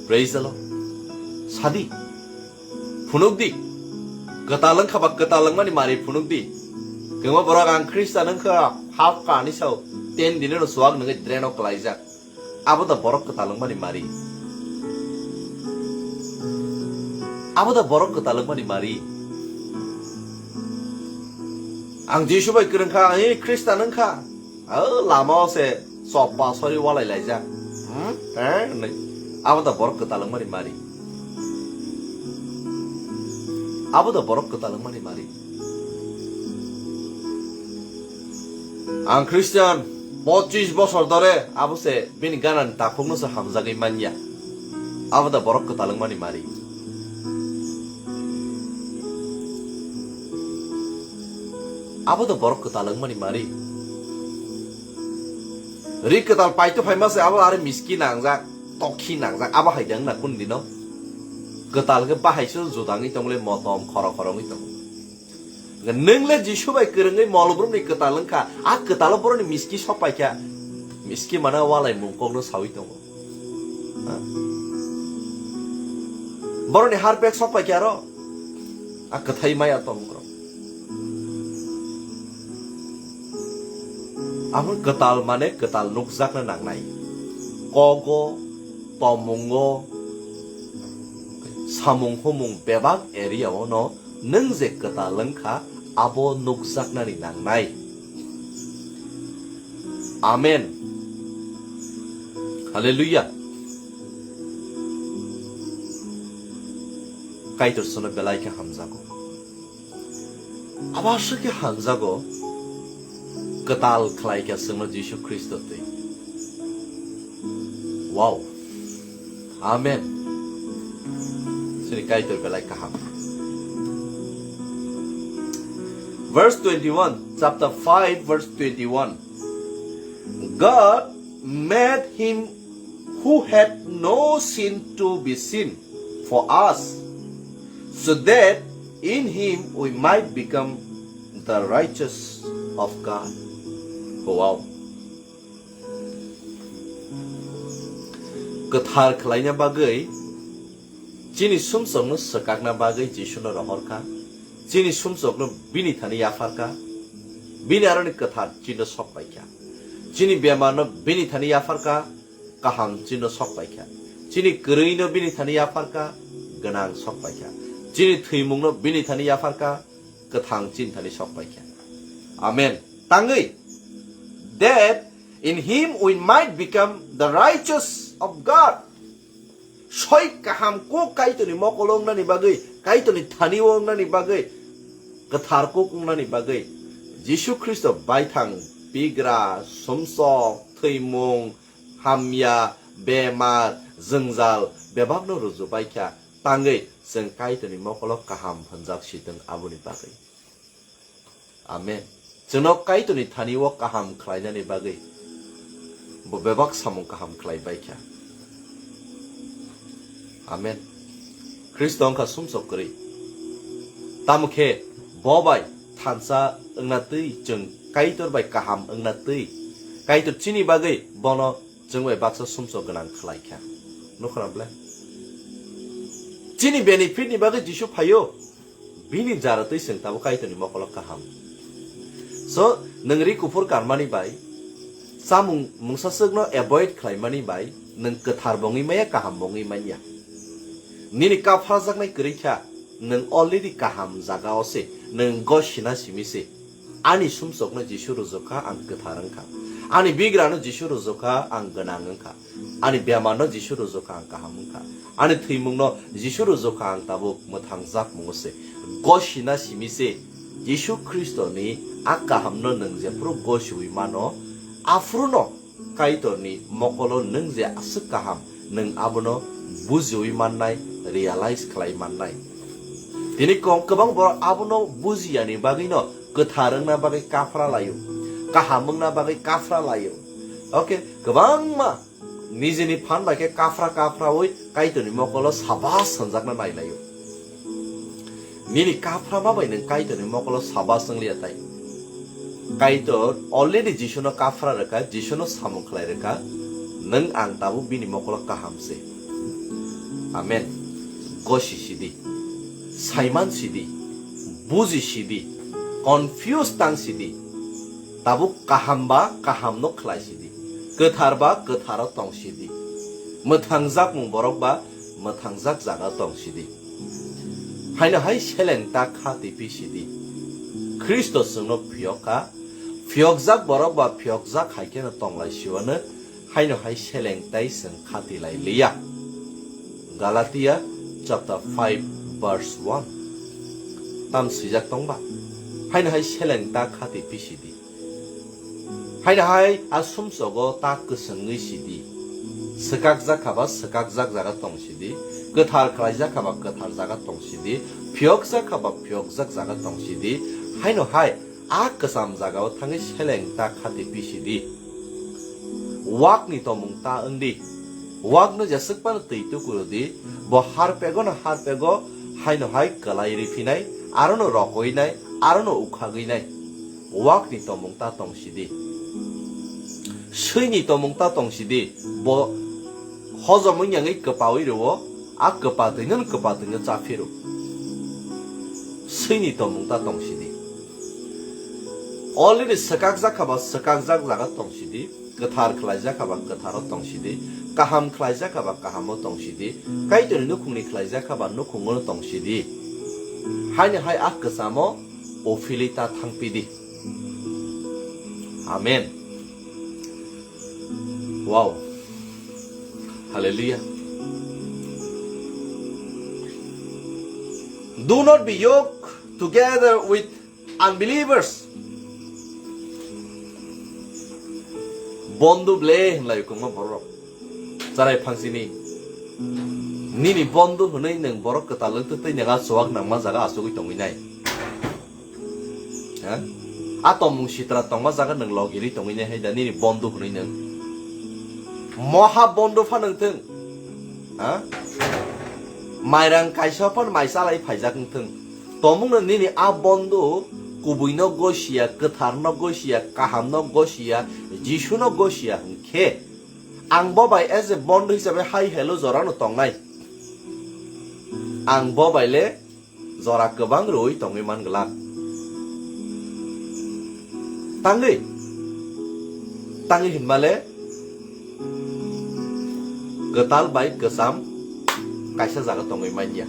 Praise the Lord. Sadi. Phunukdi. Kwtal wngkha ba kwtal wngmani mari phunukdi. Kwma borok ang Khristan wngkha hap kani sao ten dinino chuwak nungwi draino kwlaijak. Abo da borok kwtal wngmani mari. Abo da borok kwtal wngmani mari. Ang Jisu bai kwrwngkha, ang Khristan wngkha. O lama o se choppa sori walai laijak. Hmm? Eh, hwnwi. Abo da borok kwtal wngmani mari. Abo da borok kwtal wngmani mari. Ang Christian pochis bosor dore abo se bini ganani takhukno se hamjagwi manya. Abo da borok kwtal wngmani mari. Abo da borok kwtal wngmani mari. Ri kwtal paito phaima se abo are miski nangjak, tokhi nangjak, abo hai dang na kun dino. Kwtal khe bahai se judangwi tongole motom khoro khoro wngwi tongo. Nwng le Jisu bai kwrwngwi mol brumni kwtal wngkha, a kwtalo boroni miski sok paikha, miski mana walai mung kokno sawi tongo. Ha? Boroni harpek sok paikha aro, a kwthai maya tongmung rok. Abo kwtal mane kwtal nukjakna nangnai. Kogo, tomungo, samung humung bebak area o no nwng je kwtal wngkha, abo nukjaknani nangnai. Amen. Hallelujah. Kaitor sono belai khe hamjago. Abo aswk khe hamjago, kwtal khlai kha chwngno Jisu Khristo twi. Wow. Amen. Chini Kaitor belai kaham. Verse twenty-one, chapter five, verse twenty-one. God made him who had no sin to be sin for us, so that in him we might become the righteous of God. Wow. Kwthar khlaina bagwi, chini sumsokno swkakna bagwi Jisuno rohorkha. Chini sumsokno bini thani yapharkha. Bini aroni kwthar chino sok paikha. Chini bemarno bini thani yapharkha. Kaham chino sok paikha. Chini kwrwino bini thani yapharkha, gwnang sok paikha. Chini thwimungno bini thani yapharkha, kwthang chini thani sok paikha. Amen. Tangwi, that in him we might become the righteous of God. Soi kaham kuk Kaitorni mokolo wngnani bagwi, Kaitorni thani o wngnani bagwi, kwthar kuk wngnani bagwi, Jisu Khristo baithang bigra, sumsok, thwimung, hamya, bemar, jwngjal bebakno rujubaikha, tangwi chwng Kaitorni mokolo kaham hwnjak sitwng aboni bagwi. Amen. Chwngno Kaitorni thani o kaham khlainani bagwi bo bebak samung kaham khlaibaikha. Amen. Khristo wngkha sumsok kwrwi. Tamo khe bo bai thansa wngna twi chwng Kaitor bai kaham wngna twi Kaitor chini bagwi bono chwng bai baksa sumsok gwnang khlai kha. Nukho na ble? Chini benefit ni bagwi Jisu phaio, bini jara twi chwng tabuk Kaitorni mokolo kaham. So, nwng ri kuphur karmani bai, chamung mungsaswkno avoid khlaimani bai, nwng kwthar bo wngwi manya, kaham bo wngwi manya. Nini kaphrajaknai kwrwi kha, nwng already kaham jaga o se, nwng gosina simi se. Ani sumsokno Jisu rujukha, ang kwthar wngkha. Ani bigrano Jisu rujukha, ang gwnang wngkha. Ani bemarno Jisu rujukha, ang kaham wngkha. Ani thwimungno Jisu rujukha, ang tabuk mwthangjakmungo se. Gosina simi se Jisu Khristoni a kahamno nwng jephuru gosiwi mano, aphuru no Kaitorni mokolo nwng je aswk kaham, nwng abono bujiwi mannai, realize khlai mannai. Tini kong kwbang borok abono bujiyani bagwino kwthar wngna bagwi kaphra laio, kaham wngna bagwi kaphra laio. Okay, kwbangma nijini phan bai khe kaphra kaphrawi Kaitorni mokolo sabas hwnjakna nai laio. Nini kaphra ma bai nwng Kaitorni mokolo sabas wng liya tai. Kaitor already Jisuno kaphra rwkha, Jisuno samung khlai rwkha, nwng ang tabuk bini mokolo kaham se. Amen. Gosi sidi, saiman sidi, buji sidi, confuse tang sidi. Tabuk kaham ba kahamno khlai sidi, kwthar ba kwtharo tong sidi, mwthangjakmung borok ba mwthangjak jaga tong sidi. Haino hai seleng ta kha twi phi sidi. Khristo chwngno phiyok kha, phiyokjak borok ba phiyokjak hai kheno tong lai siwano, haino hai seleng tai chwng kha twi lai liya. Galatia chapter five verse one. Tam swijak tong ba? Haino hai seleng ta kha twi phi sidi. Haino hai a sumsogo ta kwswngwi sidi. Swkakjak kha ba swkakjak jaga tong sidi. Kwthar khlaijak kha ba kwthar jaga tong sidi. Phiyokjak kha ba phiyokjak jaga tong sidi. Haino hai a kwcham jagao thangwi seleng ta kha twi phi sidi. Wakni tomung ta wng di. Wakno jeswk phano twi tuku rw di. Bo har pego no har pego, haino hai kwlai riphinai, arono rokoi nai, arono ukhagwi nai. Wakni tomung ta tong sidi. Swini tomung ta tong sidi. Bo hojom wng yangwi kwpawi rwo, a kwpatwino kwpatwino cha phiro. Swini tomung ta tong sidi. Already swkakjak kha ba swkakjak jaga tong sidi. Kwthar khlaijak kha ba kwtharo tong sidi. Kaham khlaijak kha ba kahamo tong sidi. Kaitorni nukhungni khlaijak kha ba nukhungono tong sidi. Haino hai a kwchamo uphilwi ta thangpidi. Amen. Wow. Hallelujah. Do not be yoked together with unbelievers. Bondu ble hwnlai kwma borok. Charai phangsini. Nini bondu hwnwi nwng borok kwtal wng twi nang a chuwak nangma jaga achugwi tongwi nai. Ha? A tongmung sitra tongma jaga nwng logiri tongwi nai hai da nini bondu hwnwi nwng. Moha bondu pha nwng thung. Ha? Mairang kaisa phan mai chalai phaijak wngthung. Tomungno nini a bondo kubuino gosiya, kwtharno gosiya, kahamno gosiya, Jisuno gosiya hwnkhe, ang bo bai as a bondo hisabe hai hello jorano tongnai. Ang bo bai le jora kwbang rwui tongwi man glak. Tangwi, tangwi hinmale kwtal bai kwcham kaisa jaga tongwi manya.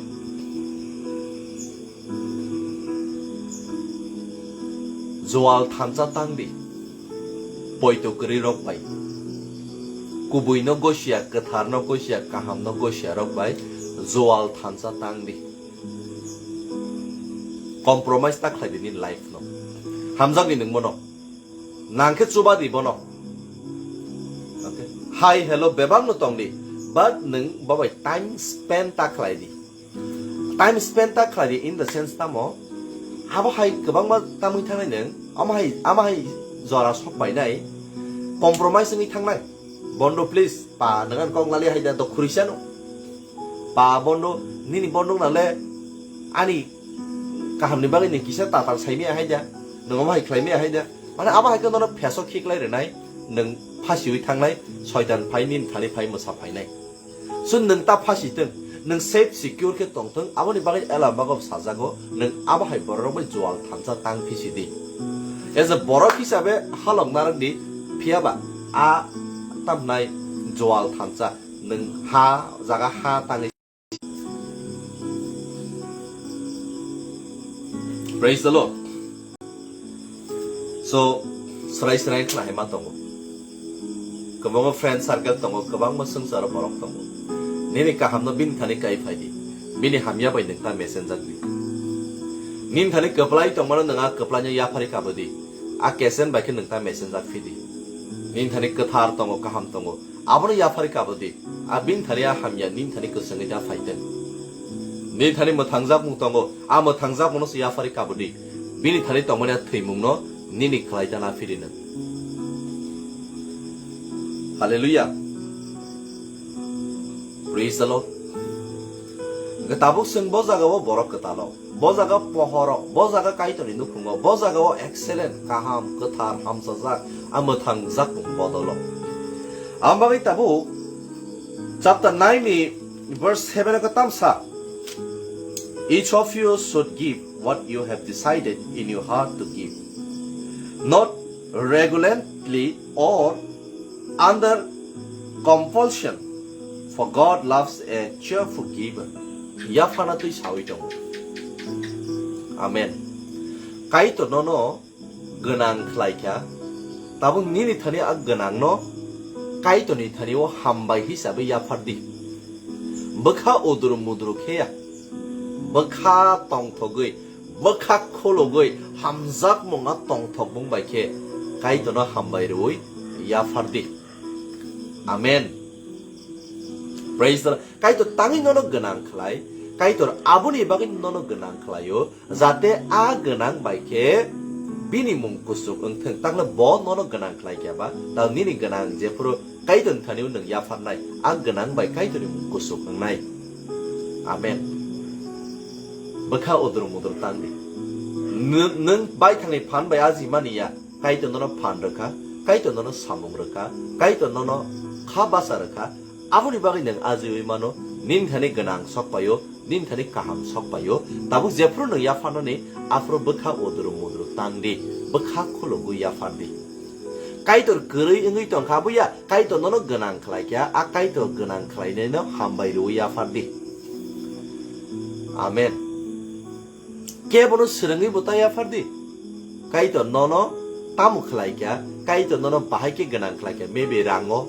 Joal thansa tangdi, poito kwrwi rok bai, kubuino gosiya, kwtharno gosiya, kahamno gosiya rok bai Joal thansa tangdi. Compromise ta khlai di nini life no. Hamjakdi nwng bono. Nang khe chuba di bono. Okay. Hai hello bebak no tong di. But nwng bo bai time spend ta khlai di. Time spend ta khlai di in the sense tamo. Abo hai kwbangma tamwi thangnai nwng. Amo hai, amo hai jora sok painai. Compromise wngwi thangnai. Bondo please. Pa nang kok lali hai da do khuri sano. Pa bondo, nini bondo nale ani kahamni bagwi ni kisa tatal saimaya hai da, nang omo hai khlaimaya hai da. Mane abo hai khe nono pheso khiklai rwnai, nwng phasiwi thangnai, soitan phai nini thani phai mwsa phainai. Chwng nwng ta phasi thung, nwng safe secure khe tong thung, aboni bagwi Ela Mago sajago, nwng abo hai bororok bai Joal thansa tang phisi di. As a borok hisabe halok narwk di, phiyaba a tamnai Joal thansa. Nwng ha jaga ha tangwi. Praise the Lord. So, srai srai khna hai ma tongo. Kwbangma friend circle tongo, kwbangma swngcharo borok tongo. Nini kahamno bini thani kai phai di. Bini hamya bai nwng ta mesenjak di. Nini thani kwplai tongmano nwng a kwplaino yaphari kabo di. A kesen bai khe nwng ta mesenjak phi di. Nini thani kwthar tongo, kaham tongo. Abono yaphari kabo di. A bini thani a hamya nini thani kwchwngwi da phai tong. Nini thani mwthangjakmung tongo, a mwthangjakmungno se yaphari kabo di. Bini thani tongmani a thwimungno nini khlai ta na phiri nang. Hallelujah. Praise the Lord. Hwnkhe tabuk chwng bo jagao borok kwtalo. Bo jaga pohoro, bo jaga Kaitorni nukhungo, bo jagao excellent, kaham, kwthar, hamsajak, a mwthangjak bodolo. Ang bagwi tabuk chapter nine ni verse seven o tamsa, "Each of you should give what you have decided in your heart to give, not reluctantly or under compulsion, for God loves a cheerful giver." Yaphana twi sawi tongo. Amen. Kaitor nono gwnang khlai kha, tabuk nini thani a gwnangno Kaitorni thani o hambai hisabe yaphar di. Bwkha udru mudru khe ya, bwkha tongthogwi, bwkha khulugwi, hamjakmung a tongthokmung bai khe Kaitorno hambai rwui yaphar di. Amen. Praise the Lord. Kaitor tangwi nono gwnang khlai, Kaitor aboni bagwi nono gwnang khlaio, jate a gwnang bai khe bini mung kuchuk wngthung. Takle bo nono gwnang khlai khe ba, tao nini gwnang jephuru Kaitorni thani o nwng yapharnai, a gwnang bai Kaitorni mung kuchuk wngnai. Amen. Bwkha udru mudru tang di. Nw-, nwng baithangni phan bai aji mani ya. Kaitor nono phan rwkha, Kaitor nono samung rwkha, Kaitor nono kha basa rwkha, aboni bagwi nwng ajiwi mano, nini thani gwnang sok paio, nini thani kaham sok paio, tabuk jephuru nwng yapharnani, aphuru bwkha udru mudru tang di, bwkha khulugwi yaphar di. Kaitor kwrwi wngwi tongkha, buya, Kaitor nono gwnang khlai kha, a Kaitor gwnang khlainaino hambai rwui yaphar di. Amen. Kebono swrwngwi bo ta yaphar di. Kaitor nono tamo khlai kha, Kaitor nono bahai khe gwnang khlai kha, maybe rango,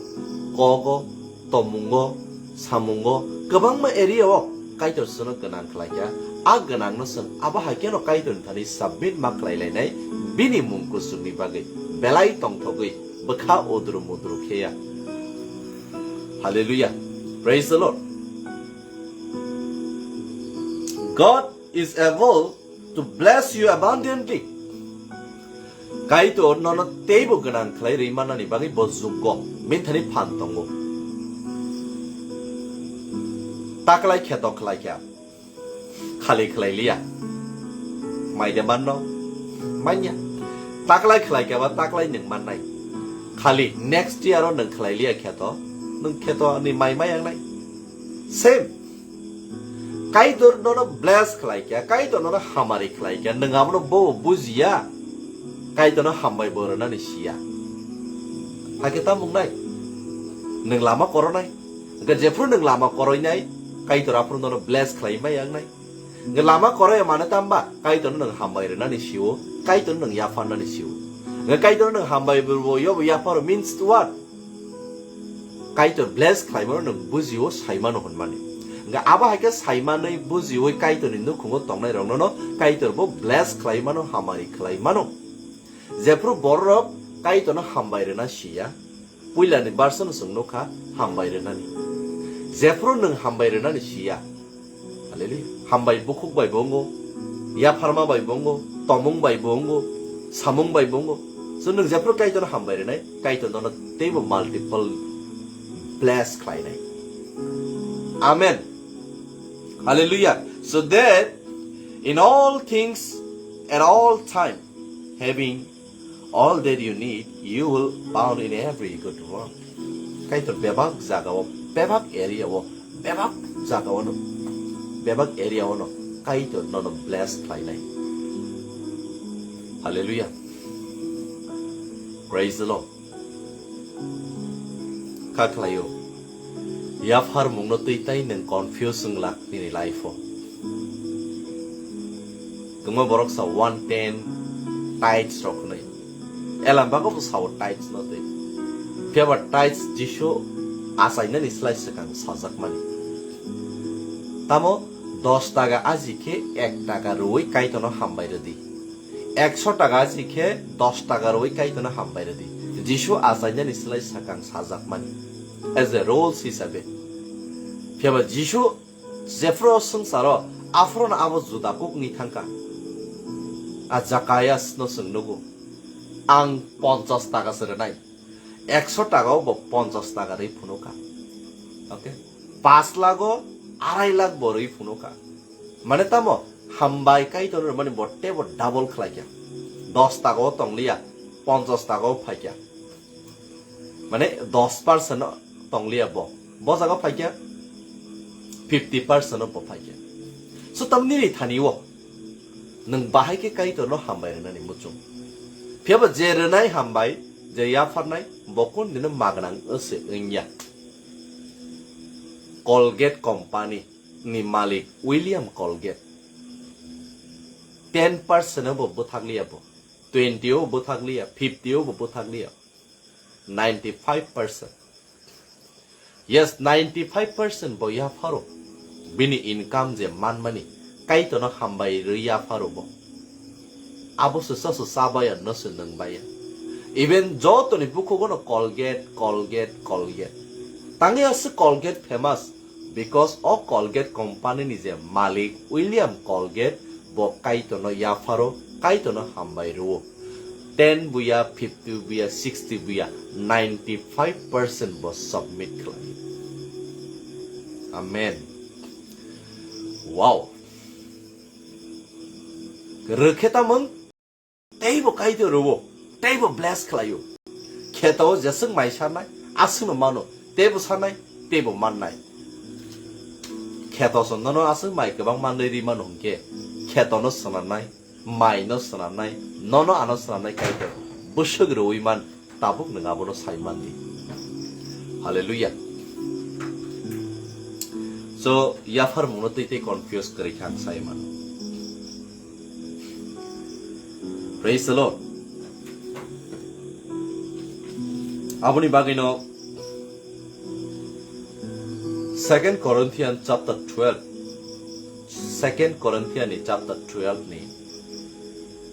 kogo, tomungo, samungo, kwbangma area o Kaitor chwngno gwnang khlai kha. A gwnangno chwng abo hai kheno Kaitorni thani submit ma khlai lainai, bini mung kuchukni bagwi belai tongthogwi bwkha udru mudru khe ya. Hallelujah. Praise the Lord. God is able to bless you abundantly. Kaitor nono teibo gwnang khlai rwi mannani bagwi bo jukgo, bini thani phan tongo. Taklai kheto khlaikha, khali khlailiya. Mai de manno? Manya. Taklai khlaikha ba taklai nwng mannai. Khali next year o nwng khlailiya kheto, nwng kheto ni mai mayangnai. Same. Kaitor nono bless khlaikha, Kaitor nono hamari khlaikha, nwng abono bo bujiya. Kaitor no hambai bo rwnani siya. Hakhe tamo wngnai? Nwng lama koronai. Hwnkhe jephru nwng lama koroinai, Kaitor aphuru nono bless khlai maya wngnai. Hwnkhe lama koroi mane tamba, Kaitor no nwng hambai rwnani sio, Kaitor no nwng yapharnani sio. Hwnkhe Kaitor no nwng hambai bo yobo yapharo means to what? Kaitor bless khlaimano nwng bujio, saimano hwnmani. Hwnkhe abo hai khe saimanwi bujioi Kaitorni nukhungo tongnairokno no Kaitor bo bless khlaimano, hamari khlaimano. Jephru bororok Kaitorno hambai rwna siya, puilani verse-o no chwng nukha hambai rwnani. Jephru nwng hambai rwnani siya, Hallelujah. Hambai bukhuk bai bo wngo, yapharma bai bo wngo, tomung bai bo wngo, samung bai bo wngo. So nwng jephru Kaitorno hambai rwnai, Kaitor nono teibo multiple bless khlainai. Amen. Hallelujah. So that in all things, at all time, having all that you need, you will abound in every good work. Kaitor bebak jagao, bebak areao, bebak jagaono, bebak areaono Kaitor nono bless khlainai. Hallelujah. Praise the Lord. Kha khlaio. Yapharmungno twi tai nwng confuse wnglak nini life-o. Kwma borok sa one ten tithes rok hwnwi. Elam bago bo sao tithes no twi. Phiya ba tithes Jisu achainani slai swkang sajakmani. Tamo dos taka aji khe ek taka rwui Kaitorno hambai rwdi. Ekso taka aji khe dos taka rwui Kaitorno hambai rwdi. Jisu achainani slai swkang sajakmani. As a rules hisabe. Phiya ba Jisu jephru swngcharo, aphuru no abo juda kuk wngwi thangkha. A Zakaias no chwng nugo, "Ang ponchas taka se rwnai." Ekso taka o bo ponchas taka rwi phunukha. Okay? Pas lakh o arai lakh bo rwi phunukha. Mane tamo hambai Kaitor rwmani bo teibo double khlaikha. Dos taka o tongliya, ponchas taka o phaikha. Mane dos percent o tongliya bo. Bo jaga phaikha fifty percent o bo phaikha. So tamni ri thani o nwng bahai khe Kaitor no hambai rwnani muchung. Phiya ba je rwnai hambai, je yapharnai, bo kun dino magnang se wngya. Colgate company ni malik William Colgate. Ten percent o bo bwthakliya bo. Twenty o bwthakliya, fifty o bo bwthakliya. Ninety five percent. Yes, ninety five percent bo yapharo. Bini income je manmani, Kaitorno hambai rwi yapharo bo. Abo se soso chabaya no se nwngbaya. Even jotoni bukhugono Colgate, Colgate, Colgate. Tangwi aswk Colgate famous. Because o Colgate company ni je malik William Colgate bo Kaitorno yapharo, Kaitorno hambai rwo. Ten buya, fifty buya, sixty buya, ninety five percent bo submit khlai. Amen. Wow. Rwkhe tamung? Teibo Kaitor rwo, teibo bless khlaio. Kheto o jeswk mai sanai, aswkno mano, teibo sanai, teibo mannai. Kheto so nono aswk mai kwbang manwi ri mano hwnkhe, khetono swnamnai, maino swnamnai, nono ano swnamnai Kaitor bwswk rwui man, tabuk nwng abono sai man di. Hallelujah. So, yapharmungno twi tei confuse kwrwi kha ang sai mano. Praise the Lord. Aboni bagwino Second Corinthians chapter twelve, Second Corinthians ni chapter twelve ni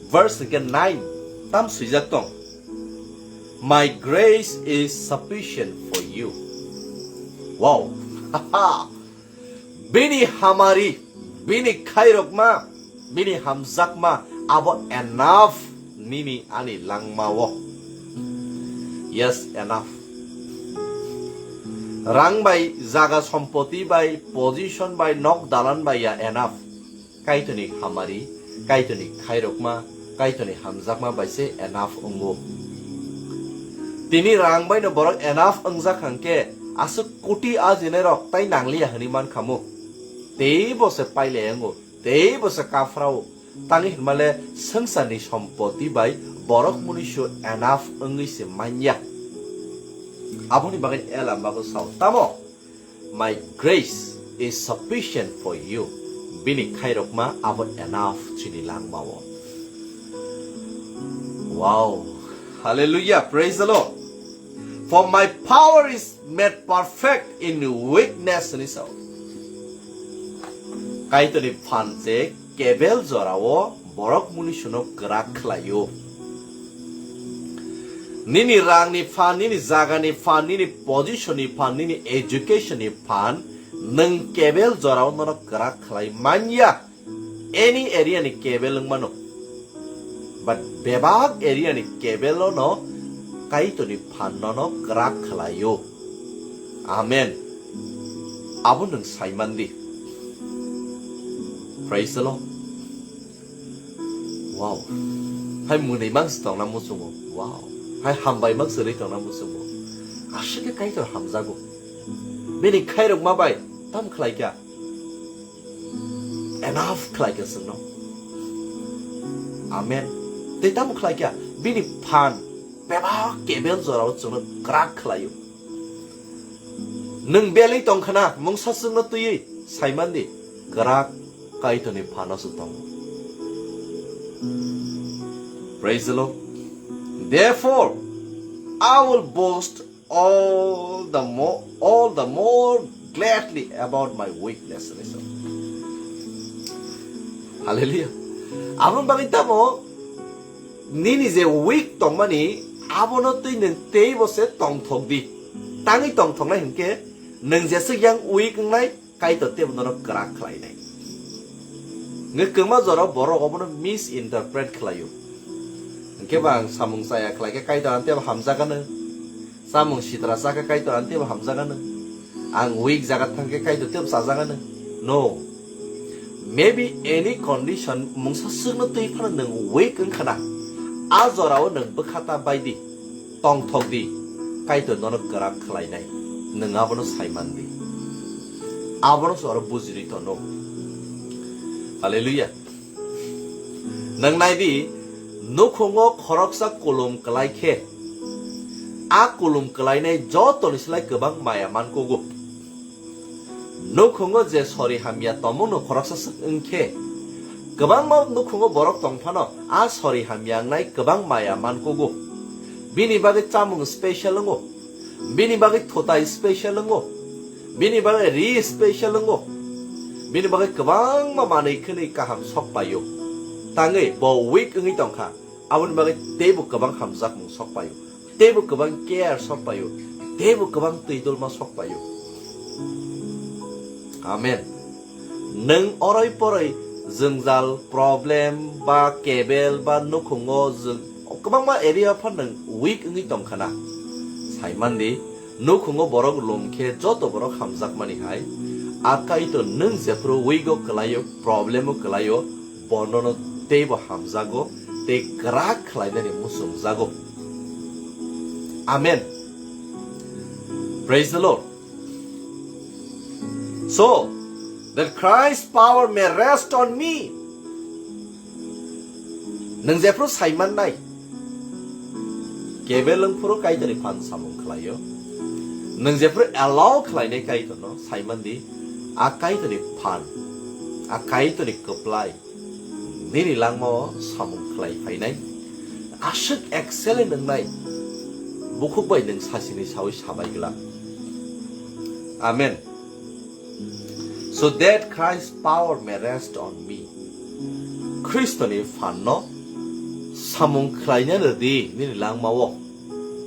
verse hwnkhe nine tam swijak tong, "My grace is sufficient for you." Wow. Bini hamari, bini khairokma, bini hamjakma, abo enough nini ani langmao. Yes, enough. Rang bai, jaga sompoti bai, position bai, nok dalan bai ya enough. Kaitorni hamari, Kaitorni khairokma, Kaitorni hamjakma bai se enough wngo. Tini rang bai no borok enough wngjak hwnkhe aswk koti ajinai rok tai nangliya hwnwi mankhamu. Teibo se pailai wngo, teibo se kaphrao. Tangwi hwnmale swngcharni sompoti bai borok munisu enough wngwi se manya. Aboni bagwi Elam bago sao, tamo? My grace is sufficient for you. Bini khairokma abo enough chini langmao. Wow. Hallelujah. Praise the Lord. For my power is made perfect in weakness, hwnwi sao. Kaitorni phan se kebel jorao borok munisuno kwrak khlaio. Nini rangni phan, nini jagani phan, nini position ni phan, nini education ni phan, nwng kebel jorao nono kwrak khlai manya. Any area ni kebel wngmano, but bebak area ni kebel no Kaitorni phan nono kwrak khlaio. Amen. Abo nwng saimandi. Praise the Lord. Wow. Hai mwnwi mang se tongna muchungo. Wow. Hai hambai mang se rwi tongna muchungo. Aswk khe Kaitor hamjago. Bini khairokma bai tam khlai kha. Enough khlai kha chwngno. Amen. Tei tamo khlai kha? Bini phan bebak kebel jorao chwngno kwrak khlaio. Nwng belwi tong khna mungsa chwngno twiwi saimandi kwrak Kaitorni phano se tongo. Praise the Lord. Therefore, I will boast all the more, all the more gladly about my weakness. Hallelujah. Aboni bagwi tamo nini je weak tongmani abono twi nwng teibo se tongthok di. Tangwi tongthoknai hinkhe nwng jeswk yang weak wngnai, Kaitor teibo nono kwrak khlainai. Hwnkhe kwbangma jorao borok obono misinterpret khlaio. Hwnkhe ba ang samung chaya khlaikhe Kaitor ang teibo hamjakgano. Samung sitra chakhe Kaitor ang teibo hamjakgano. Ang weak jaga thangkhe Kaitor teibo chajakgano. No. Maybe any condition mungsa swkno twi phano nwng weak wngkhana. A jorao nwng bwkha ta baidi. Tongthok di, Kaitor nono kwrak khlainai, nwng abono saiman di. Abono se oro bujiri tono. Hallelujah. Nwng nai di, nukhungo khoroksa kulum kwlai khe, a kulum kwlainai jotoni slai kwbang maya mankugo. Nukhungo je sori hamya tongmungno khoroksa swk wngkhe, kwbangma nukhungo borok tongphano a sori hamya wngnai kwbang maya mankugo. Bini bagwi chamung special wngo, bini bagwi thutai special wngo, bini bagwi ri special wngo, bini bagwi kwbangma manwi khwnwi kaham sok paio. Tangwi bo weak wngwi tongkha. Aboni bagwi teibo kwbang hamjakmung sok paio, teibo kwbang care sok paio, teibo kwbang twi dolma sok paio. Amen. Nwng oroi poroi jwngjal, problem, ba kebel, ba nukhungo jwng-, kwbangma area phan nwng weak wngwi tongkhana. Saiman di, nukhungo borok lom khe joto borok hamjakmani hai. A Kaitor nwng jephru weak o kwlaio, problem o kwlaio, bonono teibo hamjago, tei kwrak khlainani muchungjago. Amen. Praise the Lord. So that Christ's power may rest on me. Nwng jephru saimannai, kebel wngphuru Kaitorni phan samung khlaio. Nwng jephru allow khlainai Kaitorno, saiman di, a Kaitorni phan, a Kaitorni kwplai nini langmao samung khlai phainai. Aswk excellent wngnai, bukhuk bai nwng sasini sawi sabai glak. Amen. So that Christ's power may rest on me. Khristoni phanno samung khlaina rwdi nini langmao,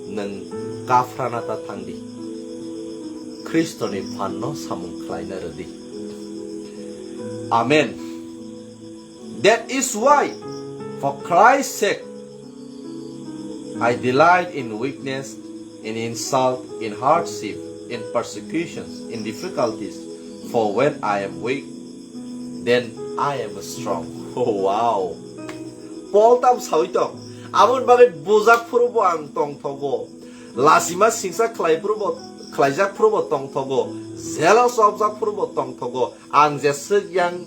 nwng kaphrana ta thangdi. Khristoni phanno samung khlaina rwdi. Amen. That is why, for Christ's sake, I delight in weakness, in insult, in hardship, in persecutions, in difficulties, for when I am weak, then I am strong. Oh, wow. Paul tam sawi tong. Aboni bagwi bujak phuru bo ang tongthogo. Lasima singsa khlai phuru bo, khlaijak phuru bo tongthogo. Jelo chopjak phuru bo tongthogo. Ang jeswk yang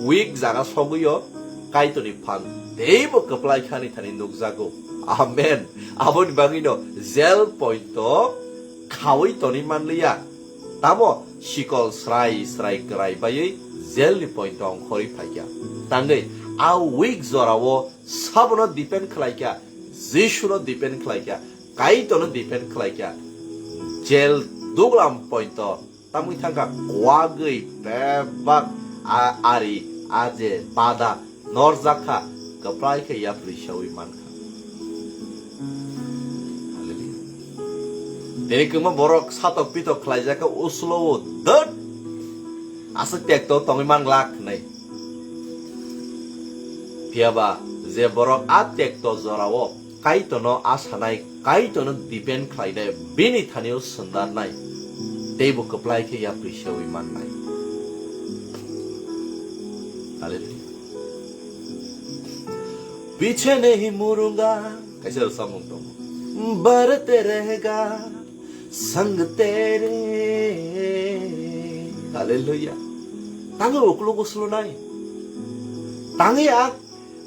weak jaga sogwi o Kaitorni phan teibo kwplai khani thani nukjago. Amen. Aboni bagwino jail point o khawi toni manliya. Tamo sikol srai srai kwrai baiwi jail ni point o ongkhorwi phaikha. Tangwi a weak jorao sabono depend khlaikha, Jisuno depend khlaikha, Kaitorno depend khlaikha. Jail duglam point o tamwi thangkha kwagwi bebak a-, ari aje bada norjakha, kwplai khe yapri sawi mankha. Hallelujah. Tini kwma borok satok pitok khlaijak khe uslo o dot aswk tekto tongwi manglak hinwi. Phiyaba je borok a tekto jorao Kaitorno asanai, Kaitorno depend khlainai, bini thanio swndarnai, teibo kwplai khe yapri sewi mannai. Hallelujah. Piche nahi murunga, kaisa rwchapmung tongo. Barate rahega, sang tere. Hallelujah. Tangwi ukluk uslunai. Tangwi a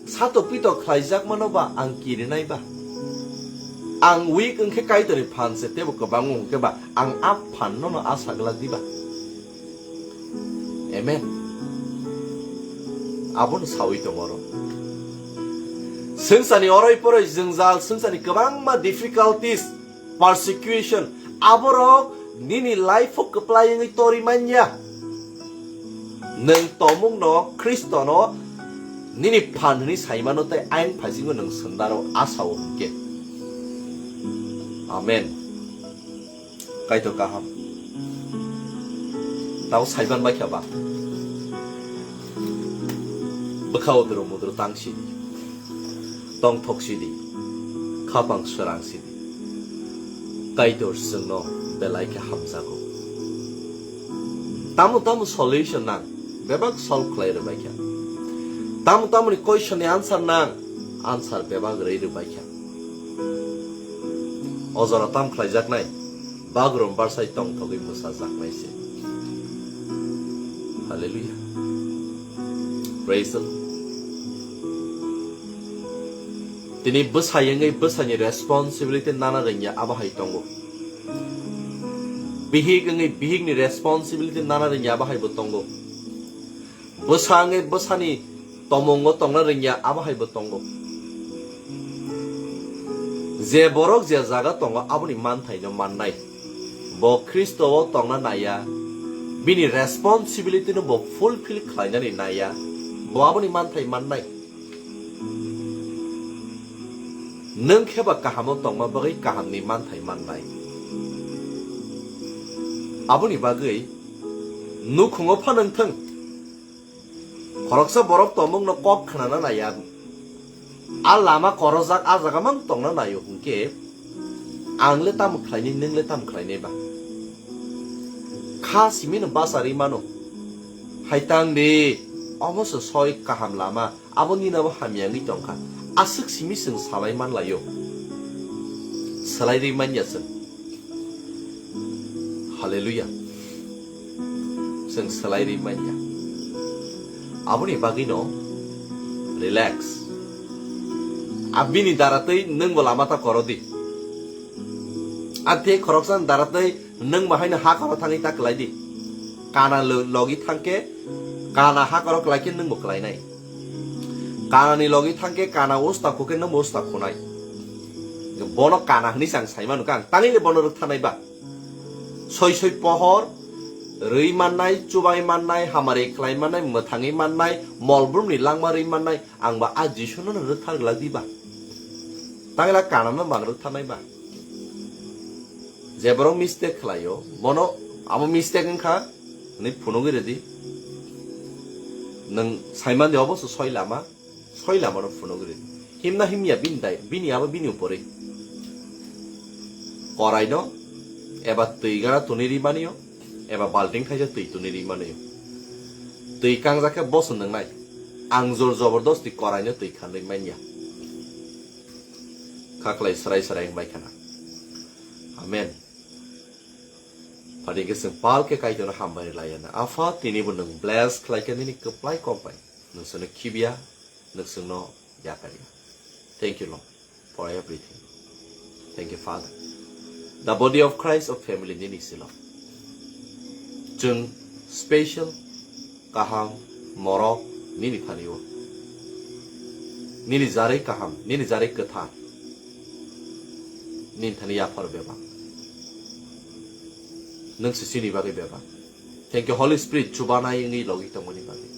satok pitok khlaijak mano ba ang kirinai ba. Ang weak wngkhe Kaitorni phan se teibo kwbang wngkhe ba ang a phan nono asa glak di ba. Amen. Abono sawi tongo oro. Swngcharni oroi poroi jwngjal, swngcharni kwbangma difficulties, persecution, aborok nini life o kwplai wngwi tori manya. Nwng tomungno, Khristono nini phan hwnwi saimano tei ayang phaisingo nwng swndaro asao hwnkhe. Amen. Kaitor kaham. Tao saiban bai kha ba. Bwkha udro mudro tang sidi. Tongthok sidi. Khapang srang sidi. Kaitor chwngno belai khe hamjago. Tamo tamo solution nang, bebak solve khlai rwbai kha. Tamo tamoni question ni answer nang, answer bebak rwi rwbai kha. O jora tam khlaijaknai, bagrum barsai tongthogwi mwsajaknai se. Hallelujah. Praise the Lord. Tini bwsai wngwi bwsaini responsibility nana rwngya abo hai tongo. Bihik wngwi bihikni responsibility nana rwngya abo hai bo tongo. Bwsa wngwi bwsani tomongo tongna rwngya abo hai bo tongo. Je borok je jaga tongo aboni manthaino mannai. Bo Khristo o tongna naiya, bini responsibility no bo fulfill khlainani naiya, bo aboni manthai mannai. Nwng khe ba kahamo tongma bagwi kahamni manthai mannai. Aboni bagwi nukhungo pha nwng thwng. Khoroksa borok tongmungno kok khnana naiya. A lama korojak a jaga mang tongna naio hwnkhe, ang le tamo khlainai, nwng le tamo khlainai ba? Kha simi no basa ri mano. Hai tang di, omo se soi kaham lama, abo nini abo hamya wngwi tongkha. Aswk simi chwng salai manlaio. Salai ri manya chwng. Hallelujah. Chwng salai ri manya. Aboni bagwino relax. A bini daratwi nwngbo lama ta koro di. A tei khoroksa ni daratwi nwngbo haino ha koro thangwi ta kwlai di. Kana lo-, logi thangkhe, kana ha koro kwlai khe nwngbo kwlainai. Kanani logi thangkhe kana usta khukhe nwngbo usta khunai. Bono kana hwnwi se ang sai mano kha, ang tangwi le bono rwktharnai ba. Soi soi pohor rwi mannai, chubai mannai, hamari khlai mannai, mwthangwi mannai, molbrumni langma rwi mannai, ang ba a Jisuno no rwkthar glak di ba? Tangla kanano mang rwktharnai ba? Je borok mistake khlaio, bono amo mistake wngkha hwnwi phunugwi rwdi. Nwng saimandi obo se soi lama, soi lamano phunugwi rwdi. Himna himya bini dai, bini abo bini upori. Koraino eba twi gana tuni ri mani o, eba balting thaisa twi tuni ri mani o. Twi kangjak khe boson nwngnai, ang jor jobordosti koraino twi khanwi manya. Khaklai srai srai wngbai khana. Amen. Phaidi khe chwng pal khe Kaitorno hambai rwlaiya na. Apha, tinibo nwng bless khlaikha nini kwplai kom bai. Nwng chwngno khibiya, nwng chwngno yakarya. Thank you, Lord, for everything. Thank you, Father. The body of Christ of family nini silo. Chwng special, kaham, morok, nini thani o. Nini jarwi kaham, nini jarwi kwthar. Nini thani yaphar bebak. Nwng se chini bagwi bebak. Thank you, Holy Spirit, chubanai wngwi logi tongmani bagwi.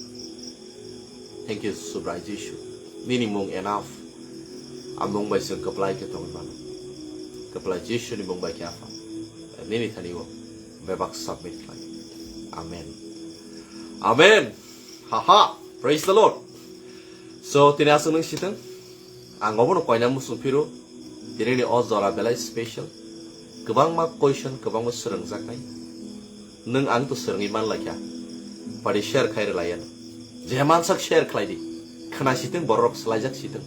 Thank you, Subrai Jisu. Nini mung enough. A mung bai chwng kwplai khe tongwi mano. Kwplai Jisu ni mung bai khe Apha. Nini thani o bebak submit khlai. Amen. Amen. Haha. Praise the Lord. So, tini aswk nung sitwng. Ang obono koina muchung phiro. Tini ni o jora belai special. Kwbangma question, kwbangma swrwngjaknai. Nwng ang to swrwngwi man laikha. Phaidi share khai rwlaiya. Je mansak share khlai di. Khna sitwng borok swlaijak sitwng.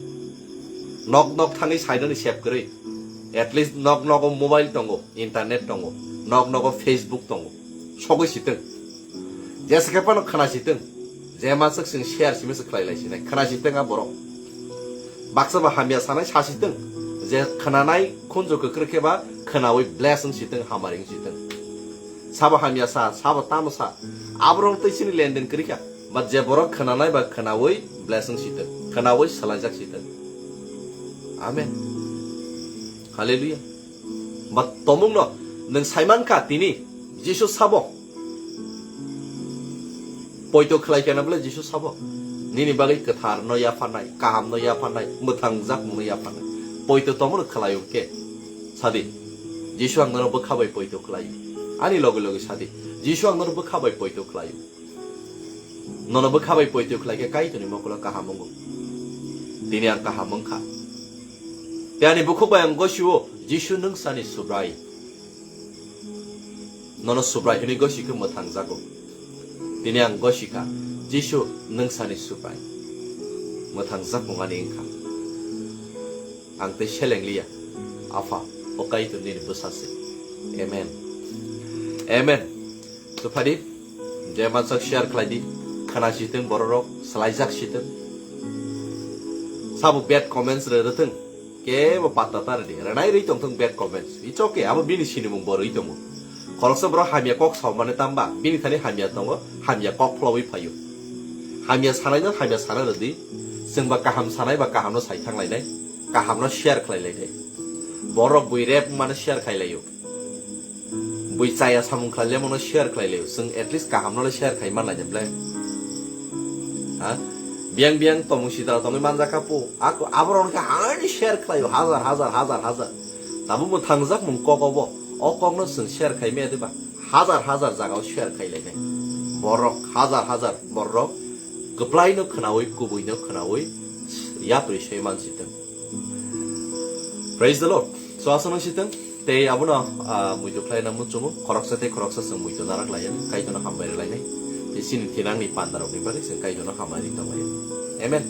Nok nok thangwi sainani sep kwrwi. At least nok nogo mobile tongo, internet tongo, nok nogo Facebook tongo. Sogwi sitwng. Jesa khe phano khna sitwng. Je mansak chwng share simi se khlai lai sinai. Khna sitwng a borok. Baksa ba hamya sanai sa sitwng. Je khnanai khunju kwkrwi khe ba khnawi bless wng sitwng, hamari wng sitwng. Sabo hamya sa, sabo tamo sa. Aborok tei chini lenden kwrwi kha. Ba je borok khnanai ba khnawi bless wng sitwng. Khnawi swlaijak sitwng. Amen. Hallelujah. Ba tomungno nwng saiman kha tini Jisu sabo. Poito khlai khe na bole Jisu sabo. Nini bagwi kwthar no yapharnai, kaham no yapharnai, mwthang jakmung no yapharnai. Poito tomungno khlai o khe. Sadi. Jisu ang nono bwkha bai poito khlai o. Ani logi logi sadi. Jisu ang nono bwkha bai poito khlai o. Nono bwkha bai poito khlai khe Kaitorni mokolo kaham wngo. Tini ang kaham wngkha. Tei ani bukhuk bai ang gosio, Jisu nwng sani Subrai. Nono Subrai hwnwi gosi khe mwthang jago. Tini ang gosi kha, Jisu nwng sani Subrai. Mwthang jakmung ani wngkha. Ang tei seleng liya. Apha, o Kaitor nini bwsa se. Amen. Amen. To phadi, je mansak share khlai di, khna sitwng bororok, swlaijak sitwng. Sabo bad comments rw rwthwng, kebo patta ta rwdi, rwnai rwi tongthwng bad comments. It's okay, abo bini sinimung bo rwi tongo. Khoroksa borok hamya kok saumani tamba, bini thani hamya tongo, hamya kok phlowi phaio. Hamya sanai no hamya sana rwdi, chwng ba kaham sanai ba kaham no sai thang lainai, kaham no share khlai lainai. Borok bui rep mano share khai laio. Bui chaya samung khlai le mono share khlai le. Chwng at least kaham no le share khai man lai de ble. Ha? Biang biang tomung sita tongwi manjak kha po. Ako aborok khe ani share khlai o. Hazar, hazar, hazar, hazar. Tabo mwthang jakmung kok obo. O kok no chwng share khai me diba. Hazar, hazar jaga o share khai lai nai. Borok, hazar, hazar borok. Kwplai no khnawi, kubui no khnawi. Yapri soi man sitwng. Praise the Lord. So, aswk nang sitwng. Tei abono, ah, muitu khlai na muchungo. Khoroksa tei khoroksa chwng muitu narak lai. Kaitorno hambai rwlainai. Tei chini thinangni pandarokni bagwi chwng Kaitorno hambai ri tonglai. Amen.